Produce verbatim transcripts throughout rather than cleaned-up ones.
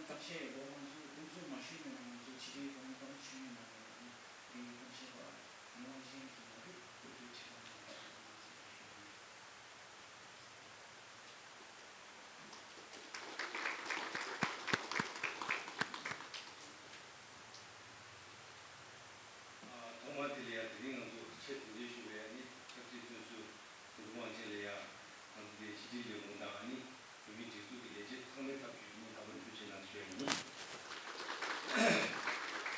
གཏམ་བཤད་ལོ་ང་ཚོ་དེ་ཚོ་མ་ཞུས་ནས་ང་ཚོ་ཕྱི་དྲིལ་དང་གཏམ་ཞུས་ནས་ང་ཚོ་དེ་གཏམ་བཤད་པ་ནོར་བ་ཅན་གྱི་ནོར་བུ་བོད་དུ་ཁྲིད་པ་ནང་ལ་ང་ཚོ་ཞུས་ནས། ཐོག་མར་དེ་ལ་ཡང་དེ་རིང་ང་ཚོ་ཆེད་དུ་འདིར་ཞུགས་པའི་ཨ་ནི་ཆབ་སྲིད་བཙོན་ཟུར་དོན་གྲུབ་དབང་ཆེན་ལ་ཡང་ང་ཚོ་དེ་ཕྱི་དྲིལ་ལས་ཁུངས་དང་ཨ་ནི་བོད་མིའི་སྒྲིག་འཛུགས་ཀྱི་ལས་བྱེད་ཚང་མའི་ཚབ་ཞུས་ནས་ལྷག་པར་ཐུགས་རྗེ་གནང་ཞུ་ཡ་ཡིན།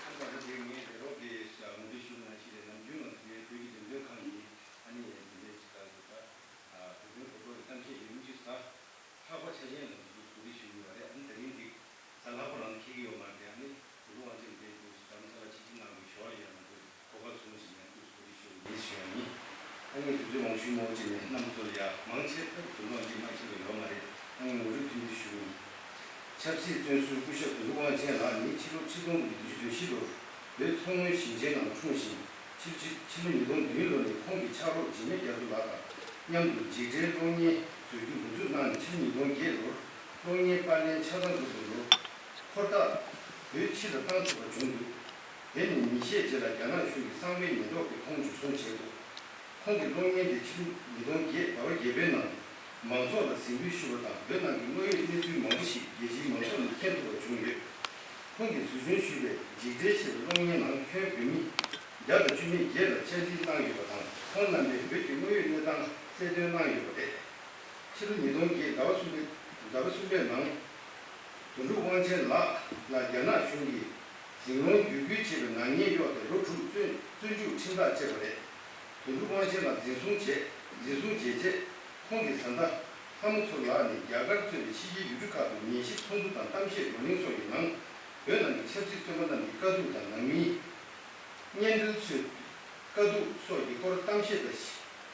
ཨ་ད་ལྟ་དེ་ངས་ལས་རོགས་ཀྱི་ངོ་སྤྲོད་ཞུ་གནང་ཞིག་རེད། ནམ་རྒྱུན་ང་ཚོ་དེ་བོད་ཀྱི་འགྲེམས་སྟོན་ཁང་གི་ཨ་ནི་དེ་འདྲའི་ཅིག་ལྟར་དུ་ད་བོད་དོན་སྐོར་ཐོག་གི་གཏམ་བཤད་ཡུན་རིང་ཅིག་ཟ། ལྷག་པ་ཆ་ཤས་ལ་ང་ཚོ་གོ་སྒྲིག་ཞུས་ཡོད་པ་རེད། ཨ་ནི་ད་རིང་འདི་གཟའ་ལྷག་པ་རང་འཁེལ་གྱི་ཡོད་མ་རེད། ཨ་ནི་དོན་གྲུབ་དབང་ཆེན་དེ་དུས་རྡ་རམ་ས་ལ་ཆིབས་བསྒྱུར་གནང་བའི་ཞོར་ལ་ཡང་ང་ཚོས་གོ་སྐབས་བཟུང་བཞིན་ཡང་དུས་སུ་གོ་སྒྲིག་ཞུ་བ་ཡིན་ཞུ་ཡ་ཡིན། ཨ་ནི་དུས་ཚོད་མང་ཤོས་མང་ཆེ་ནས་རྣམ་པ་ཚོ་ལ་ཡང་མང་ཆེ་ཐབས་དོན་དུ་ཅིག་མ་ཁྱབ་པ་ཡོད་མ་རེད། ཨ་ནི་ངོ་སྤྲོད་ཐུང་ཐུང་ཞུ་གི་ཡིན། ཆབ་སྲིད་བཙོན་ཟུར་སྐུ་ཞབས་དོན་གྲུབ་དབང་ཆེན་ལགས་ནི་ཕྱི་ལོ་ཆིག་སྟོང་དགུ་བརྒྱ་བདུན་ཅུ་དོན་བཞི་ལོར་བོད་མཚོ་སྔོན་ཞིང་ཆེན་ནང་འཁྲུངས་ཤིང་། ཕྱི་ཕྱི་ཕྱི་ལོ་ཉིས་སྟོང་བདུན་ལོ་ནས་ཁོང་གི་ཕྱག་རོགས་འཇིགས་མེད་རྒྱ་མཚོ་ལགས་དང་མཉམ་དུ་འཇིགས་བྲལ་གློག་བརྙན་བཟོ་རྒྱུ་འགོ་འཛུགས་གནང་ནས་ཕྱི་ལོ་ཉིས་སྟོང་བརྒྱད་ལོར་གློག་བརྙན་པར་ལེན་ཆ་ཚང་གྲུབ་པའི་ལོ་འཁོར་ཐག་བོད་ཕྱི་ལ་བཏང་ཐུབ་པ་བྱུང་འདུག་དེ་ནས་ཉིན་ཤས་རྗེས་ལ་རྒྱ་ནག་གཞུང་གིས་གསང་བའི་ཉེན་རྟོག་གིས་ཁོང་འཇུ་བཟུང་བྱས་འདུག་ཁོང་གི་གློག་བརྙན་དེ་ཕྱི་ལོ་ཉིས་སྟོང་བརྒྱད་ཟླ་བ་བརྒྱད་པའི་ནང་མང་ཚོགས་ལ་གཟིགས་འབུལ་ཞུས་པ་དང་། བོད་ནང་གི་དངོས་ཡོད་གནས་ཚུལ་མང་པོ་ཞིག་རྒྱལ་སྤྱིའི་མང་ཚོགས་ནས་མཁྱེན་ཐུབ་པ་བྱུང་ཡོད། ཁོང་གིས་གཟིགས་སྐྱོང་ཞུས་པའི་འཇིགས་བྲལ་ཞེས་པའི་གློག་བརྙན་ནང་ཁྱོན་བོད་མི་བརྒྱ་དང་བཅུ་མེད་བརྒྱད་ལ་བཅར་འདྲི་གནང་ཡོད་པ་དང་། ཁོང་རྣམ་པས་བོད་ཀྱི་དངོས་ཡོད་གནས་སྟངས་གསལ་སྟོན་གནང་ཡོད་པ་རེད། ཕྱི་ལོ་ཉིས་སྟོང་བརྒྱད་ཟླ་བ་གསུམ་པའི་ཟླ་བ་གསུམ་པའི་ནང་། དོན་གྲུབ་དབང་ཆེན་ལགས་ལ་རྒྱ་ནག་གཞུང་གིས་ཟིང་སློང་བརྒྱུད་སྐུལ་བྱས་པའི་ནག་ཉེས་གཡོགས་ཏེ་ལོ་དྲུག་བཙོན་བཙོན་འཇུག་ཁྲིམས་ཐག་བཅད་པ་རེད། དོན་གྲུབ་དབང་ཆེན་ལགས་འཛིན་བཟུང་བྱས། འཛིན་བཟུང་བྱས་རྗེས་ཁོང་གི་བཟའ་ཟླ་ལྷ་མོ་མཚོ་ལགས་ནས་རྒྱ་གར་གཙོས་པའི་ཕྱི་རྒྱལ་ཡུལ་གྲུ་ཁག་ཏུ་ཉན་ཞིབ་ཚོགས་འདུ་དང་གཏམ་བཤད་བགྲོ་གླེང་སོགས་ཀྱི་ནང་། བོད་ནང་གི་ཆབ་སྲིད་བཙོན་པ་རྣམས་ཀྱི་དཀའ་སྡུག་དང་། ནང་མིའི་གཉེན་འབྲེལ་ཚོའི་དཀའ་སྡུག་སོགས་ཀྱི་སྐོར་གཏམ་བཤད་དང་།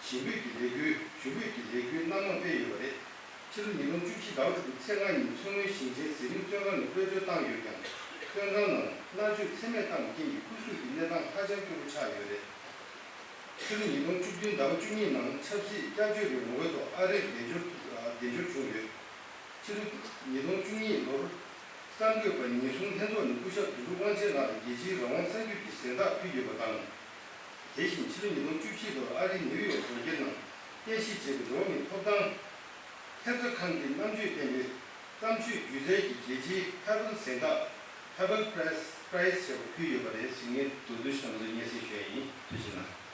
ཞི་འབོད་ཀྱི་ལས་འགུལ། ཞི་འབོད་ཀྱི་ལས་འགུལ་སྣ་མང་སྤེལ་ཡོད་པ་རེད། ཕྱི་ལོ་ཉིས་སྟོང་བཅུ་བཞི་ཟླ་བ་དྲུག་པའི་ཚེས་ལྔ་ཉིན་མཚོ་སྔོན་ཞིང་ཆེན་ཟི་ལིང་བཙོན་ཁང་ནས་གློད་བཀྲོལ་བཏང་ཡོད་ཀྱང་། བཙོན་ཁང་ནང་མནར་གཅོད་ཚད་མེད་བཏང་བའི་རྐྱེན་གྱིས་སྐུ་གཟུགས་ཀྱི་གནས་སྟངས་ཧ་ཅང་སྐྱོ་པོ་ཆགས་ཡོད་རེད། ཕྱི་ལོ་ཉིས་སྟོང་བཅུ་བདུན་ཟླ་བ་བཅུ་གཉིས་ནང་ཆབ་སྲིད་སྐྱབས་བཅོལ་བའི་ངོ་རྒོལ་ཐོག་ཨ་རིར་བདེ་འབྱོར་བདེ་འབྱོར་བྱུང་ཡོད། ཕྱི་ལོ་ཉིས་སྟོང་བཅུ་གཉིས་ལོར་གསར་འགོད་པ་ཉེན་སྲུང་ལྷན་ཚོགས་ནས་སྐུ་ཞབས་དོན་གྲུབ་དབང་ཆེན་ལགས་ལ་རྒྱལ་སྤྱིའི་རང་དབང་གསར་འགྱུར་གྱི་གཟེངས་རྟགས་ཕུལ་ཡོད་པ་དང་། དེ་བཞིན་ཕྱི་ལོ་ཉིས་སྟོང་བཅུ་བཞི་ལོར་ཨ་རིའི་ནིའུ་ཡོག་གྲོང་ཁྱེར་ནང་རྟེན་གཞི་བྱས་པའི་འགྲོ་བ་མིའི་ཐོབ་ཐང་ཐེབས་རྩ་ཁང་གི་རྣམ་དཔྱོད་ལྡན་པའི་བརྩམས་ཆོས་སྒྱུ་རྩལ་གྱི་རྒྱལ་སྤྱིའི་ཕེ་བྷལ་གཟེངས་རྟགས། Pebble Press Prize ཞེས་པ་ཕུལ་ཡོད་པ་རེད། ཞིག་ངས་མདོར་བསྡུས་ཤིག་རྣམ་པ་ཚོར་སྙན་སེང་ཞུ་ཡ་ཡིན། ཐུགས་རྗེ་གནང་།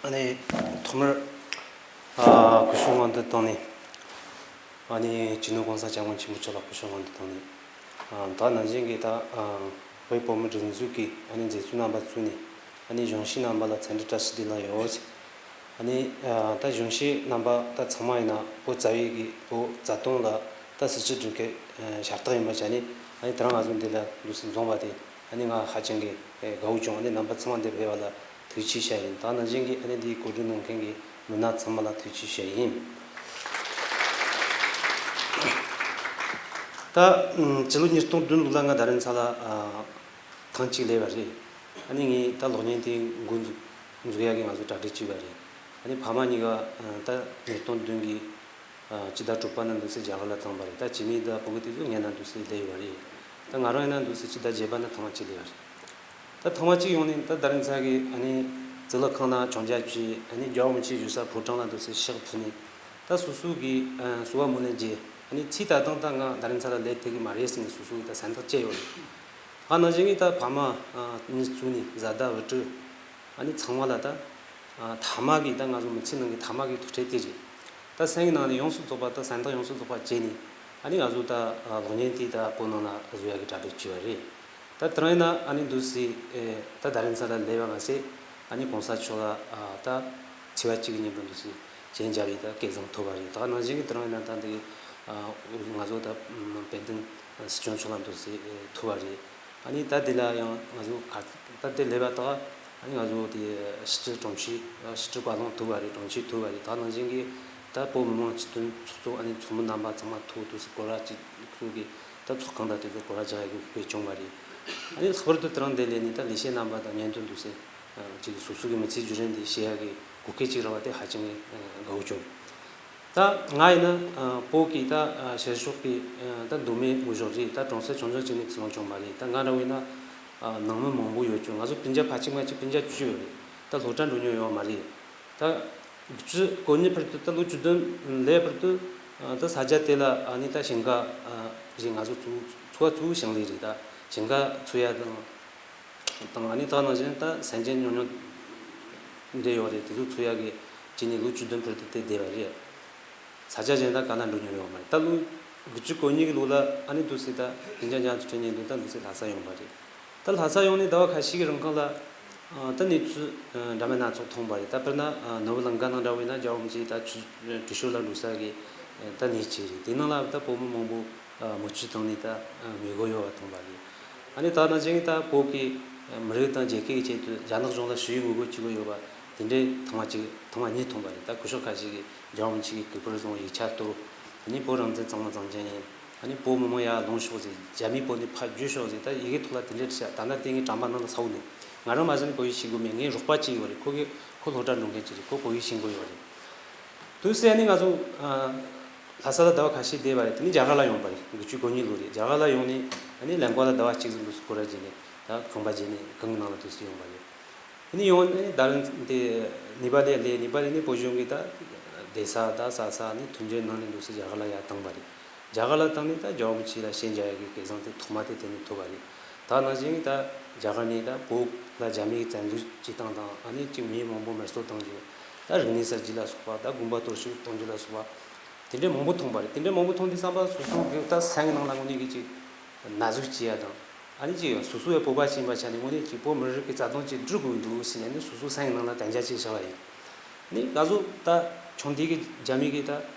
ཨ་ནི་ཐོག་མར་ཨ་སྐུ་ཞབས་སྔོན་དུ་བཏང་ནས། ཨ་ནི་སྤྱི་ནོར་༸གོང་ས་༸སྐྱབས་མགོན་ཆེན་པོ་མཆོག་ལ་སྐུ་ཞབས་སྔོན་དུ་བཏང་ནས། ཨ་ད་ནང་བཞིན་གྱི་ད་ཨ་བོད་བོད་མིའི་སྒྲིག་འཛུགས་ཀྱི་ཨ་ནི་མཛད་གཙོ་རྣམ་པ་ཚོ་ནས་ཨ་ནི་གཞུང་ཞབས་རྣམ་པ་ལ་འཚམས་འདྲི་བཀྲ་ཤིས་བདེ་ལེགས་ཡོད། ཨ་ནི་ཨ་ད་གཞུང་ཞབས་རྣམ་པ་ད་ཚང་མ་ཡིན་ན་བོད་རྩ་བའི་གི་བོད་རྩ་དོན་ལ་ད་ཟུར་ཞུགས་སྒྲུབ་མཁན་ཨ་ཤ་སྟག་ཡིན་པ་བྱས་ནས། ཨ་ནི་ད་རང་ང་ཚོ་འདི་ལ་འདུག་སེ་འཛོམས་པ་དེ་ཨ་ནི་ང་ཧ་ཅང་གི་ཨེ་དགའ་བོ་བྱུང་། ཨ་ནི་རྣམ་པ་ཚང་མ་འདིར་ཕེབས་པ་ལ་ཐུགས་རྗེ་ཆེ་ཞུ་ཡ་ཡིན། ད་ནང་བཞིན་གྱི་ཨ་ནི་འདིའི་གོ་སྒྲིག་གནང་མཁན་གྱི་མི་སྣ་ཚང་མ་ལ་ཐུགས་རྗེ་ཆེ་ཞུ་ཡ་ཡིན། ད་ཨམ་སྤྱི་ལོ་ཉིས་སྟོང་བདུན་ལོ་ལ་ང་རྡ་རམ་ས་ལ་ཨ་ཐེངས་གཅིག་སླེབས་པ་རེད། ཨ་ནི་ངས་ད་གློག་བརྙན་དེ་འགོ་འཛུགས་འཛུགས་ཡག་གི་ང་ཚོ་གྲ་སྒྲིག་བྱས་པ་རེད། ཨ་ནི་ཕ་མ་གཉིས་ཀ་ཨ་ད་ཉིས་སྟོང་བདུན་གི་ཨ་སྤྱི་ཟླ་དྲུག་པ་ནང་འདུག་སེ་རྒྱ་གར་ལ་བཏང་པ་རེད། ད་སྐྱེ་དམན་དང་བུ་གུ་དེ་ཚོ་སྔོན་ན་འདུག་སེ་སླེབས་ཡོད་པ་རེད། ད་ང་རང་ཡིན་ན་འདུག་སེ་སྤྱི་ཟླ་བརྒྱད་པ་ནང་ཐེངས་མ་གཅིག་སླེབས་པ་རེད། ད་ཐེངས་མ་གཅིག་ཡོང་ནས་ད་རྡ་རམ་ས་ལ་གི་ཨ་ནི་གཙུག་ལག་ཁང་ནང་མཆོད་མཇལ་བྱས། ཨ་ནི་རྒྱལ་བ་རིན་པོ་ཆེ་བཞུགས་ས་ཕོ་བྲང་ལ་འདུག་སེ་ཕྱག་ཕུལ་ནས། ད་སོ་སོ་གི་ཨ་གསོལ་བ་སྨོན་ལམ་བརྒྱབ། ཨ་ནི་ཚེ་ད་ལྟ་ད་ང་རྡ་རམ་ས་ལ་སླེབས་ཐུབ་ཀྱི་མ་རེད་ཟེར་ནས་སོ་སོ་གི་ད་གཟེངས་རྟགས་བཅད་ཡོད་རེད། ད་ནང་བཞིན་གྱི་ད་ཕ་མ་ཨ་གཉིས་བཙུགས་ནས་བཟའ་ཟླ་བུ་ཕྲུག་ཨ་ནི་ཚང་མ་ལ་ད་ཨ་མཐའ་མ་གི་ད་ང་ཚོ་མི་ཚེ་ནང་གི་མཐའ་མ་གི་ཐུག་འཕྲད་དེ་རེད། ད་སེམས་ཀྱི་ནང་ནས་ཡོངས་སུ་རྫོགས་པ་ད་གཟེངས་རྟགས་ཡོངས་སུ་རྫོགས་པ་བཅད་ནས། ཨ་ནི་ང་ཚོ་ད་ཨ་གློག་བརྙན་དེ་ད་བོད་ནང་ལ་བཟོ་ཡག་གི་གྲ་སྒྲིག་བྱས་པ་རེད། ད་དེ་རིང་ཡིན་ན་ཨ་ནི་འདུག་སེ་ཨེ་ད་རྡ་རམ་ས་ལ་སླེབས་པ་མ་ཟད། ཨ་ནི་གོང་ས་མཆོག་ལ་ཨ་ད་ཚེས་པ་གཅིག་གི་ཉིན་པོ་འདུག་སེ་མཆོད་མཇལ་བའི་ད་སྐལ་བཟང་ཐོབ་པ་རེད། ད་ནང་བཞིན་གྱི་དེ་རིང་ཡིན་ན་ད་འདི་ཨ་ང་ཚོ་ད་དཔལ་ལྡན་སྲིད་སྐྱོང་མཆོག་ལ་འདུག་སེ་ཨེ་ཐུག་པ་རེད། ཨ་ནི་ད་འདི་ལ་ཡང་ང་ཚོ་ག་ད་འདི་སླེབས་པ་དང་ཨ་ནི་ང་ཚོ་དེ་ཕྱི་དྲིལ་དྲུང་ཆེ་ཕྱི་དྲིལ་བཀའ་བློན་ཐུག་པ་རེད། དྲུང་ཆེ་ཐུག་པ་རེད། ད་ནང་བཞིན་གྱི་ ད་བོད་མི་མང་སྤྱི་མཐུན་ཚོགས་གཙོ་ཨ་ནི་ཚོགས་མི་རྣམ་པ་ཚང་མ་ཐུག་འདུག་སེ་སྐོར་ར་ཅིག་ཁོ་གི་ད་ཚོགས་ཁང་དང་དེ་ཚོ་སྐོར་ར་རྒྱག་ཡག་གི་དཔེ་བྱུང་བ་རེད། ཨ་ནི་ལྷག་པར་དུ་དེ་རིང་འདི་ལས་ནི་ད་ལས་བྱེད་རྣམ་པ་དང་སྙན་དོན་འདུག་སེ་ཅིག་སོ་སོ་གི་མི་ཚེའི་བརྒྱུད་རིམ་འདི་བཤད་ཡག་གི་གོ་སྐབས་ཅིག་རག་པ་དེ་ཧ་ཅང་གི་དགའ་བོ་བྱུང་། ད་ང་ཡིན་ན་བོད་ཀྱི་ད་ཕྱི་ཕྱོགས་ཀྱི་ད་མདོ་སྨད་ངོས་ཕྱོགས་རེད། ད་གྲོང་གསེབ་ཆུང་ཆུང་ཅིག་ནས་ཕྱིར་ལོག་བྱུང་བ་རེད། ད་ང་འདྲ་བོ་ཡིན་ན་ནང་མི་མང་པོ་ཡོད་ཀྱང་ང་ཚོ་བདུན་བརྒྱ་ཕལ་ཆེར་ང་ཅིག་བདུན་བརྒྱ་བཅུ་ཡོད་རེད། ད་སློབ་གྲྭ་འགྲོ་མྱོང་ཡོད་མ་རེད། ད་དགུ་བཅུ་གོ་གཉིས་བར་དུ་ད་ལོ་བཅུ་བདུན་ལོའི་བར་དུ་ད་ས་ཆ་དེ་ལ་ཨ་ནི་ད་ཞིང་ཁ་རེད། ང་ཚོ་ཚོ་ཚོ་བ་གཙོ་བོ་ཞིང་ལས་རེད། ད་ཞིང་ཁ་འཚོ་ཡ་དང་དང་ཨ་ནི་ད་ནང་བཞིན་ད་སེམས་ཅན་ཉུང་ཉུང་འདྲ་ཡོད་རེད། དེ་ཚོ་འཚོ་ཡ་གི་ཅི་ནས་ལོ་བཅུ་བདུན་བར་དུ་དེ་བསྡད་པ་རེད། ས་ཆ་གཞན་དག་ག་ལ་འགྲོ་མྱོང་ཡོད་མ་རེད། ད་ལོ་དགུ་བཅུ་གོ་གཉིས་ཀྱི་ལོ་ལ་ཨ་ནི་འདུག་སེ་ད་བདུན་བརྒྱ་ཉི་ཤུ་བཅུ་གཉིས་ལོ་ད་འདུག་སེ་ལྷ་ས་ཡོང་བ་རེད། ད་ལྷ་ས་ཡོང་ནས་ཟླ་བ་ཁ་ཤས་ཀྱི་རིང་ཁ་ལ་ཨ་ད་གནས་ཚུལ་ཨ་འདྲ་མིན་སྣ་ཚོགས་མཐོང་བ་རེད། ད་དཔེར་ན་ཨ་ནོར་བུ་ལང་ཀ་ནང་འདྲ་བོ་ཡིན་ན་རྒྱལ་བ་རིན་པོ་ཆེ་ད་ཆུ་ཁྲི་ཤོར་ལ་འགྲོ་ས་གི་ད་གནས་གཅིག་རེད། དེ་ནང་ལ་ད་བོད་མི་མང་པོ་ཨ་མུ་མཐུད་བཏང་ནས་ད་ཨ་མི་དགོས་ཡོད་པ་མཐོང་བ་རེད། ཨ་ནི་ད་ནང་བཞིན་ད་བོད་ཀྱི་མི་རིགས་དང་རྒྱལ་ཁབ་ཀྱི་ཆེད་དུ་རྒྱ་ནག་གཞུང་ལ་ཞུ་ཡིག་འབུལ་དགོས་ཀྱི་ཡོད་པ་དེ་འདྲའི་ཐེངས་མ་གཅིག་ཐེངས་མ་གཉིས་མཐོང་བ་རེད། ད་སྐུ་ཞབས་ཁ་ཤས་ཀྱིས་རྒྱལ་བ་རིན་པོ་ཆེ་གི་གུས་པར་བཟུང་ཡིག་ཆ་གཏོར། ཨ་ནི་བོད་རང་བཙན་གཙང་མ་གཙང་རྐྱང་ཡིན། ཨ་ནི་བོད་མི་མང་ཡར་ལོངས་ཤོག་ཟེར། རྒྱ་མིའི་བོད་ནས་ཕར་བརྗོད་ཤོག་ཟེར། ད་ཡི་གེ་ཐོག་ལ་དེ་འདྲའི་བྲིས་ཤག་ད་ལྟ་དེ་ངའི་དྲན་པ་ནང་ལ་ཚ་བོ་འདུག་ང་རང་མ་གཞི་ནས་བོད་ཡིག་ཤེས་དགོས་མེད། ངའི་རོགས་པ་གཅིག་ཡོད་རེད། ཁོ་གི་ཁོ་སློབ་གྲྭ་འགྲོ་མཁན་གཅིག་རེད། ཁོ་བོད་ཡིག་ཤེས་དགོས་ཡོད་རེད། དུས་སེ་ཨ་ནི་ང་ཚོ་ཨ་ལྷ་ས་ལ་ཟླ་བ་ཁ་ཤས་བསྡད་པ་རེད། དེ་ནི་རྒྱ་གར་ལ་ཡོང་བ་རེད། དགུ་བཅུ་གོ་གཉིས་ལོ་རེད། རྒྱ་གར་ལ་ཡོང་ནས་ཨ་ནི་ལན་ཀོ་ལ་ཟླ་བ་གཅིག་ཙམ་དུ་སྐོར་ར་བྱས་ནས་ད་ཁང་པ་བརྗེས་ནས་གང་གི་ནང་ལ་དུས་སུ་ཡོང་བ་རེད། དེ་ནས་ཡོང་ནས་ད་རིང་དེ་ནེ་པ་ལི་ལས་ནེ་པ་ལི་ནས་བོད་གཞུང་གིས་ད་བསྡད་ས་ད་ཟ་ས་ནི་མཐུན་འབྲེལ་གནང་ནས་འདུག་སེ་རྒྱ་གར་ལ་ཡར་བཏང་བ་རེད། རྒྱ་གར་ལ་བཏང་ནས་ད་རྒྱལ་བ་རིན་པོ་ཆེ་ལ་ཞལ་མཇལ་ཡག་གི་སྐལ་བཟང་དེ་ཐོག་མ་དེ་དེ་ནས་ཐོབ་པ་རེད། ད་ནང་བཞིན་ད་རྒྱ་གར་ནས་ད་བོད་ལ་རྒྱ་མིའི་བཙན་འཛུལ་བྱེད་སྟངས་དང་ཨ་ནི་ཅིག་མི་མང་པོ་མེར་སྲེག་གཏོང་རྒྱུ། ད་རིག་གནས་གསར་བརྗེ་ལ་སོགས་པ། ད་དགོན་པ་གཏོར་བཤིག་གཏོང་རྒྱུ་ལ་སོགས་པ། དེ་འདྲའི་མང་པོ་མཐོང་བ་རེད། དེ་འདྲའི་མང་པོ་མཐོང་དུས་ཙམ་པ་སོ་སོ་གི་ད་སེམས་ནང་ལ་དངོས་གནས་ཀྱི་ཅིག་ན་ཟུག་སྐྱེ་ཡ་དང་། ཨ་ནི་ཅིག་སོ་སོ་ཡང་བོད་པ་ཞིག་ཡིན་པའི་ཆ་ནས་དངོས་གནས་ཅིག་བོད་མི་རིགས་ཀྱི་རྩ་དོན་ཅིག་སྒྲུབ་དགོས་འདུག་ཟེར་ནས་ནི་སོ་སོ་སེམས་ནང་ལ་དམ་བཅའ་ཅིག་བཞག་པ་ཡིན། ནི་ང་ཚོ་ད་ཆུང་དུས་ཀྱི་རྒྱ་མི་གིས་ད་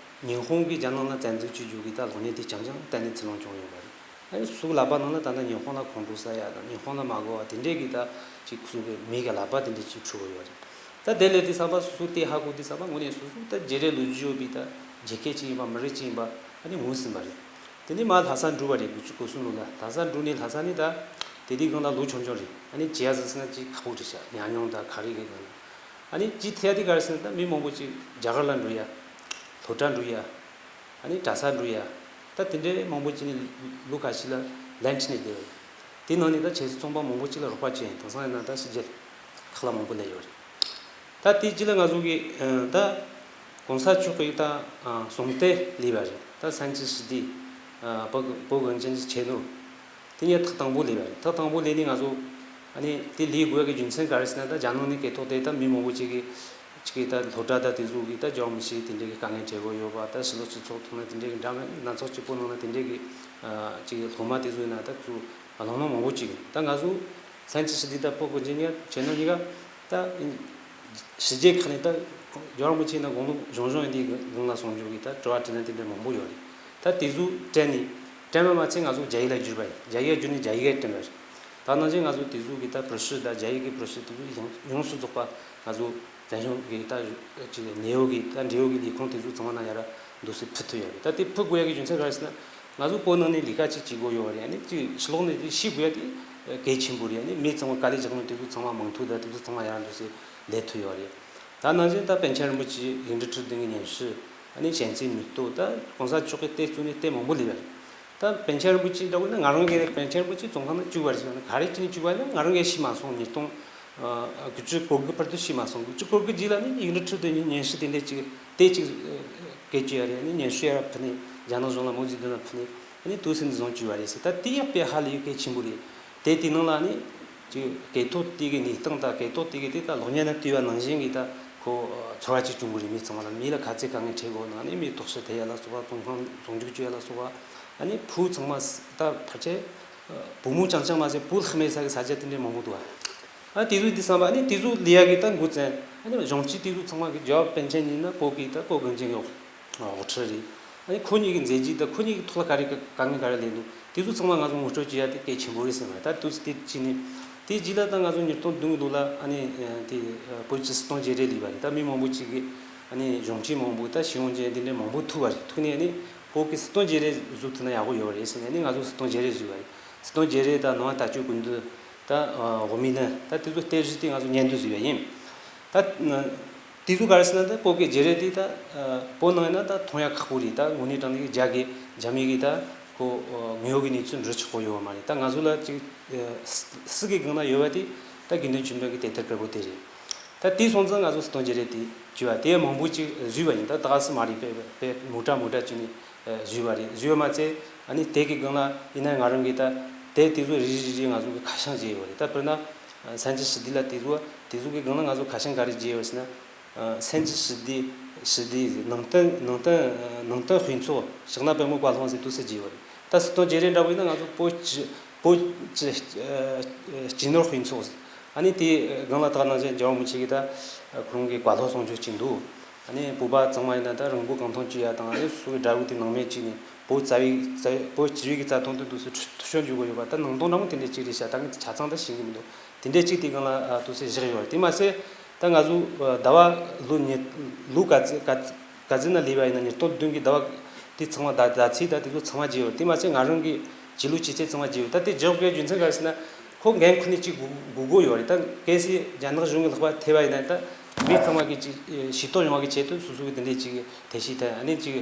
ཉི་ཧོང་གིས་རྒྱ་ནག་ལ་བཙན་འཛུལ་བྱེད་རྒྱུ་གི་ད་གློག་བརྙན་དེ་རྐྱང་རྐྱང་བལྟས་ནས་ཚུར་ལོང་བྱུང་ཡོད་པ་རེད། ཨ་ནི་སོ་སོའི་ལག་པ་ནང་ལ་ད་ལྟ་ཉི་ཧོང་ལ་ཁོང་ཁྲོ་ཟ་ཡ་དང་ཉི་ཧོང་ལ་མ་དགའ་བ་དེ་འདྲས་ཀྱི་ད་ཅིག་སོ་སོ་གི་མི་གི་ལག་པ་དེ་འདྲས་ཅིག་འཁྲུ་གི་ཡོད་རེད། ད་དེ་ལས་དེ་ཚང་མ་སོ་སོ་དེ་ཧ་གོ་དུས་ཙམ་པ་དངོས་གནས་སོ་སོ་ད་བརྗེ་རེས་ལོ་རྒྱུས་ཡོད་པའི་ད་རྒྱལ་ཁབ་ཅིག་ཡིན་པ་མི་རིགས་ཅིག་ཡིན་པ་ཨ་ནི་ངོས་ཟིན་པ་རེད། དེ་ནས་མར་ལྷ་ས་འགྲོ་བ་རེད། དགུ་བཅུ་གོ་གསུམ་ལོ་ལ་ལྷ་ས་འགྲོ་ནས་ལྷ་ས་ནས་ད་དེ་དུས་སྒང་ལ་ལོ་ཆུང་ཆུང་རེད། ཨ་ནི་བྱས་ཟེར་ན་ཅིག་ཁག་པོ་རེད་ཤག་ཉམས་མྱོང་ད་ག་རེ་གི་སྒང་ལ། ཨ་ནི་ཅིག་ཐེ་ཡ་དེ་ག་རེ་ཟེར་ན་ད་མི་མང་པོ་ཅིག་རྒྱ་གར་ལ་འགྲོ་ཡ། སློབ་གྲྭ་འགྲོ་ཡ། ཨ་ནི་གྲྭ་ས་འགྲོ་ཡ། ད་དེ་འདྲའི་མང་པོ་ཅིག་ནི་ལོ་ཁ་ཤས་ལ་ལན་ཁྲིད་ནས་བསྡད་པ་རེད། དེ་ནང་ནས་ད་ཆེས་ཚོང་པ་མང་པོ་ཅིག་ལ་རོགས་པ་བྱས་ཡིན། དེང་སང་ཡིན་ན་ད་ཕྱི་རྒྱལ་ཁག་ལ་མང་པོ་སླེབས་ཡོད་རེད། ད་དེ་རྗེས་ལ་ང་ཚོ་གི་ད་གོང་ས་མཆོག་གི་ད་གསུང་བཤད་སླེབས་པ་རེད། ད་三七师弟 བོད་གངས་ཅན་གྱི་ཆེད་དུ་དེ་ནས་ཐེངས་དང་པོ་སླེབས་པ་རེད། ཐེངས་དང་པོ་སླེབས་ནས་ང་ཚོ་ཨ་ནི་དེ་སླེབས་དགོས་ཀྱི་རྒྱུ་མཚན་ག་རེ་ཟེར་ན་ད་རྒྱ་ནག་ནས་སྐད་ཐོག་དེ་ད་མི་མང་པོ་ཅིག་གིས་ཅིག་གིས་ད་སློབ་གྲྭ་ད་དེ་ཚོ་གིས་ད་རྒྱ་མི་ཤེས་དེ་འདྲས་ཀྱི་དཀའ་ངལ་འཕྲད་དགོས་ཡོད་པ། ད་ཕྱི་ལོགས་སྤྱི་ཚོགས་ཐོག་ན་དེ་འདྲས་ཀྱི་འདྲ་མིན་སྣ་ཚོགས་སྐྱིད་པོ་ནང་ན་དེ་འདྲས་ཀྱི་ཅིག་སློབ་མ་དེ་ཚོ་ཡིན་ན་ད་ཚོ་བླ་མ་མང་པོ་ཅིག་ཡིན། ད་ང་ཚོ་三七师弟 ད་བོད་གངས་ཅན་གྱི་ཆེད་དུ་གཉིས་ཀ་ད་ཕྱི་རྒྱལ་ཁག་ནས་ད་རྒྱལ་བ་རིན་པོ་ཆེ་ན་དགུང་ལོ་གཞོན་གཞོན་ཡིན་དུས་སྒང་ལ་གསུང་རྒྱུ་གི་ད་དྲི་བ་དྲིས་ལན་དེ་འདྲ་མང་པོ་ཡོད་རེད། ད་དེ་ཚོ་དྲན་ནས་དྲན་པ་མ་ཚད་ང་ཚོ་རྒྱ་ཡིག་ལ་བསྒྱུར་བ་ཡིན། རྒྱ་ཡིག་ལ་བསྒྱུར་ནས་རྒྱ་ཡིག་ལ་དྲན་པ་རེད། ད་ནང་བཞིན་ང་ཚོ་དེ་ཚོ་གི་ད་བྲི་ཤོག་ད་རྒྱ་ཡིག་གི་བྲི་ཤོག་དེ་ཚོ་ཡོངས་ཡོངས་སུ་རྫོགས་པ་ང་ཚོ་བཙན་བྱོལ་གི་ད་ཅིག་གནས་བབ་གི་ད་འབྲེལ་ཡོད་གི་ལས་ཁུངས་དེ་ཚོ་ཚང་མ་ན་ཡར་འདུག་སེ་ཕུལ་ཐུབ་ཡོད་རེད། ད་དེ་ཕུལ་དགོས་ཡ་གི་རྒྱུ་མཚན་ག་རེ་ཟེར་ན་ང་ཚོ་བོད་ནང་ནས་ལས་ཀ་ཅིག་བྱེད་དགོས་ཡོད་རེད། ཨ་ནི་ཅིག་ཕྱི་ལོགས་ནས་དེ་ཤེས་དགོས་ཡ་དེ་གལ་ཆེན་པོ་རེད། ཨ་ནི་མི་ཚང་མ་དཀའ་ལས་རྒྱག་མཁན་དེ་ཚོ་ཚང་མ་མང་ཐོས་ད་དེ་ཚོ་ཚང་མ་ཡར་འདུག་སེ་ལས་ཐུབ་ཡོད་རེད། ད་ནང་བཞིན་ད་པཎ་ཆེན་རིན་པོ་ཆེ་ཡིག་འབྲུ་ཁྲི་བདུན་གི་སྙན་ཞུ། ཨ་ནི་གཞན་ཚིག་མི་གཏོགས་ད་གོང་ས་མཆོག་གི་ལྟེ་གཙོས་ནས་ལྟེ་མང་པོ་སླེབས་ཡོད་རེད། ད་པཎ་ཆེན་རིན་པོ་ཆེ་འདྲ་བོ་ན་ང་རང་གི་པཎ་ཆེན་རིན་པོ་ཆེ་བཙོན་ཁང་ནང་བཅུག་པ་རེད་ཟེར་ན་ག་རེ་བྱས་ནས་བཅུག་པ་ཡིན་ན་ང་རང་གིས་ཤེས་མ་སོང་། ཉིས་སྟོང་དགུ་བཅུ་གོ་དགུ་བར་དུ་ཤེས་མ་སོང་། དགུ་བཅུ་གོ་དགུ་རྗེས་ལ་ནི་ཡིག་འབྲུ་ཁྲི་བདུན་གྱི་སྙན་ཞུ་དེ་འདྲས་ཅིག་དེ་ཅིག་སྐད་ཅིག་ཡ་རེད། ནི་སྙན་ཞུ་ཡར་ཕུལ་ནས་རྒྱ་ནག་གཞུང་ལ་མའོ་ཙེ་ཏུང་ལ་ཕུལ་ནས་ནི་དུས་སུ་འདི་བཟུང་བཅུག་པ་རེད་ཟེར། ད་དེ་ཡང་དཔེ་ཧ་ལས་གལ་ཆེན་པོ་རེད། དེ་དེ་ནང་ལ་ནི་ཅིག་སྐད་ཐོག་དེ་གི་གནས་སྟངས་དང་སྐད་ཐོག་དེ་གི་དེ་ད་གློག་བརྙན་ན་བལྟས་པ་ནང་བཞིན་གྱི་ད་ཁོ་ཚོར་བ་ཅིག་བྱུང་གི་རེད། མི་ཚང་མ་ལ་མི་ལ་ག་ཚད་དཀའ་ངལ་འཕྲད་དགོས་ན་ནི་མི་དོགས་ཤ་དེ་ཡ་ལ་སོགས་པ་བཙོན་ཁང་བཙོན་འཇུག་བཅུག་ཡ་ལ་སོགས་པ། ཨ་ནི་བུ་ཚང་མ་ད་ཕལ་ཆེར་བུ་མོ་རྐྱང་རྐྱང་མ་ཟད་བུ་ལྷག་མེད་ས་གི་ས་ཆ་དེ་འདྲའི་མང་པོ་འདུག་ཨ་དེ་ཚོ་དེ་བསམ་པ་ཨ་ནི་དེ་ཚོ་ལས་ཡ་གི་ད་འགོ་བཙན། ཨ་ནི་གཞུང་སྤྱི་དེ་ཚོ་ཚང་མ་གི་རྒྱལ་བ་པཎ་ཆེན་ཡིན་ན་བོད་ཀྱི་ད་བོད་གངས་ཅན་གྱི་འོག་འོག་ཁྲིད་རེད། ཨ་ནི་ཁོ་གཉིས་ཀྱི་མཛད་རྗེས་དང་ཁོ་གཉིས་ཀྱི་ཐོག་ལ་ག་རེ་དཀའ་ངལ་ག་རེ་སླེབས་འདུག་དེ་ཚོ་ཚང་མ་ང་ཚོ་ངོ་སྤྲོད་བྱེད་ཡ་དེ་གལ་ཆེན་པོ་རེད་བསམ་པ། ད་དུས་ཚོད་དེ་བྱས་ནས་དེ་རྗེས་ལ་ད་ང་ཚོ་ཉིས་སྟོང་བདུན་གྱི་ལོ་ལ་ཨ་ནི་དེ་བོད་ཀྱི་སྲིད་སྐྱོང་མཇལ་འཕྲད་སླེབས་པ་རེད། ད་མི་མང་པོ་ཅིག་གིས་ ནི་གཞུང་ཆེན་མང་པོ་ད་ཤེས་ཡོན་ཅན་དེ་འདྲའི་མང་པོ་ཐུག་པ་རེད། ཐུག་ནས་ནི་བོད་ཀྱི་སྲིད་དོན་བརྗེ་རེས་བཟོ་ཐུབ་ན་ཡག་པོ་ཡོད་པ་རེད་ཟེར་ནས་ནི་ང་ཚོ་སྲིད་དོན་བརྗེ་རེས་བཟོས་པ་རེད། སྲིད་དོན་བརྗེ་རེས་དང་ནང་པ་ལྟ་སྤྱོད་ཀུན་འདུས་ད་དབུ་མའི་ལམ་ད་དེ་ཚོ་གཏན་གཞི་དེ་ང་ཚོ་སྙན་སྒྲོན་བཟོས་པ་ཡིན། ད་དེ་ཚོ་ག་རེ་ཟེར་ན་ད་བོད་ཀྱི་བརྗེ་རེས་དེ་ད་བོད་ནང་ཡིན་ན་ད་མཐོང་ཡ་ཁག་པོ་རེད། ད་དངོས་གནས་དྲང་གནས་ཀྱི་རྒྱ་གི་རྒྱ་མི་གི་ད་ཁོ་དངོས་ཡོད་ཀྱི་གནས་ཚུལ་འབྲི་ཆོག་གི་ཡོད་མ་རེད། ད་ང་ཚོ་ལ་ཅིག་སྲིད་ཀྱི་སྒང་ན་ཡོད་པ་དེ་ད་དགེ་འདུན་ཆོས་འཕེལ་གྱི་དེབ་ཐེར་དཀར་པོ་དེ་རེད། ད་དེ་སོང་ཙང་ང་ཚོ་སྲིད་དོན་བརྗེ་རེས་དེ་བྱས་པ་དེ་མང་པོ་ཅིག་བཟོས་པ་ཡིན། ད་ད་ག་སུ་མ་རེད། དཔེ་དཔེ་མོ་ཊ་མོ་ཊ་ཅིག་ནས་བཟོས་པ་རེད། བཟོས་པ་མ་ཚད་ཨ་ནི་དེ་གི་སྒང་ལ་ཡིན་ན་ང་རང་གིས་ད་དེ་དེ་ཚོ་རེ་རེ་རེ་རེ་ང་ཚོ་གི་ཁ་བྱང་བརྗེས་ཡོད་རེད། ད་དཔེར་ན་སན་ཅི་ཞི་བདེ་ལ་དེ་ཚོ་དེ་ཚོ་གི་སྒང་ལ་ང་ཚོ་ཁ་བྱང་ག་རེ་བརྗེས་ཡོད་ཟེར་ན། སན་ཅི་ཞི་བདེ་ཞི་བདེ་ནང་བསྟན་ནང་བསྟན་ནང་བསྟན་དཔེ་མཚོན་ཕྱག་ན་པདྨོ་བཀའ་སློབ་ཟེར་དུས་སུ་བརྗེས་ཡོད་རེད། ད་སྲིད་དོན་བརྗེ་རེས་འདྲ་བོ་ཡིན་ན་ང་ཚོ་བོད་སྤྱི་བོད་སྤྱི་སྤྱི་ནོར་དཔེ་མཚོན། ཨ་ནི་དེའི་སྒང་ལ་ད་ནང་བཞིན་རྒྱལ་བ་རིན་པོ་ཆེ་གིས་ད་ཁོ་རང་གི་བཀའ་སློབ་གསུང་ཆོས་ཅིག་འདུག་ཨ་ནི་བོད་པ་ཚང་མ་ཡིན་ན་ད་རང་བོད་གང་ཐོན་སྐྱེ་ཡ་དང་ཨ་ནི་སོ་སོའི་དགྲ་བོ་དེ་ནང་མེད་ཅིག་ནས་བོད་རྩ་བའི་རྩ་བོད་སྤྱི་པའི་གི་རྩ་དོན་དུ་འདུག་སེ་ཁྲིད་ཤོར་འཇུག་གི་ཡོད་པ། ད་ནང་དོན་འདྲ་མོ་དེ་འདྲ་ཅིག་རེད་ཤག་ད་ངས་ཆ་ཚང་ད་ཤེས་ཀྱི་མི་འདུག་དེ་འདྲ་ཅིག་དེ་སྒང་ལ་འདུག་སེ་བཞག་ཡོད་རེད། དེ་མ་ཟད་ད་ང་ཚོ་ཟླ་བ་ལོ་ཉི་ལོ་ག་ཚོད་ག་ག་ཚོད་ན་ལས་པ་ཡིན་ན་ཉིས་སྟོང་བདུན་གྱི་ཟླ་བ་དེ་ཚང་མ་ཟླ་ཟླ་ཚེས་ད་དེ་ཚོ་ཚང་མ་བརྗེས་ཡོད་རེད། དེ་མ་ཟད་ང་རང་གི་བྱིས་ལོ་སྐྱེས་ཚེས་ཚང་མ་བརྗེས་ཡོད། ད་དེ་བརྗེ་དགོས་རྒྱུ་མཚན་ག་རེ་ཟེར་ན་ཁོ་འགན་ཁུར་ནས་ཅིག་དགོས་དགོས་དགོས་ཡོད་རེད། ད་གལ་སྲིད་རྒྱ་ནག་གཞུང་གི་ལག་པ་ཐེབས་པ་ཡིན་ན་ད་མི་ཚང་མ་གི་ཅིག་ཤེས་རྟོགས་ཡོང་བ་གི་ཆེད་དུ་སོ་སོ་གི་དེ་འདྲས་ཅིག་ཐབས་ཤེས་ཐད་ཨ་ནི་ཅིག་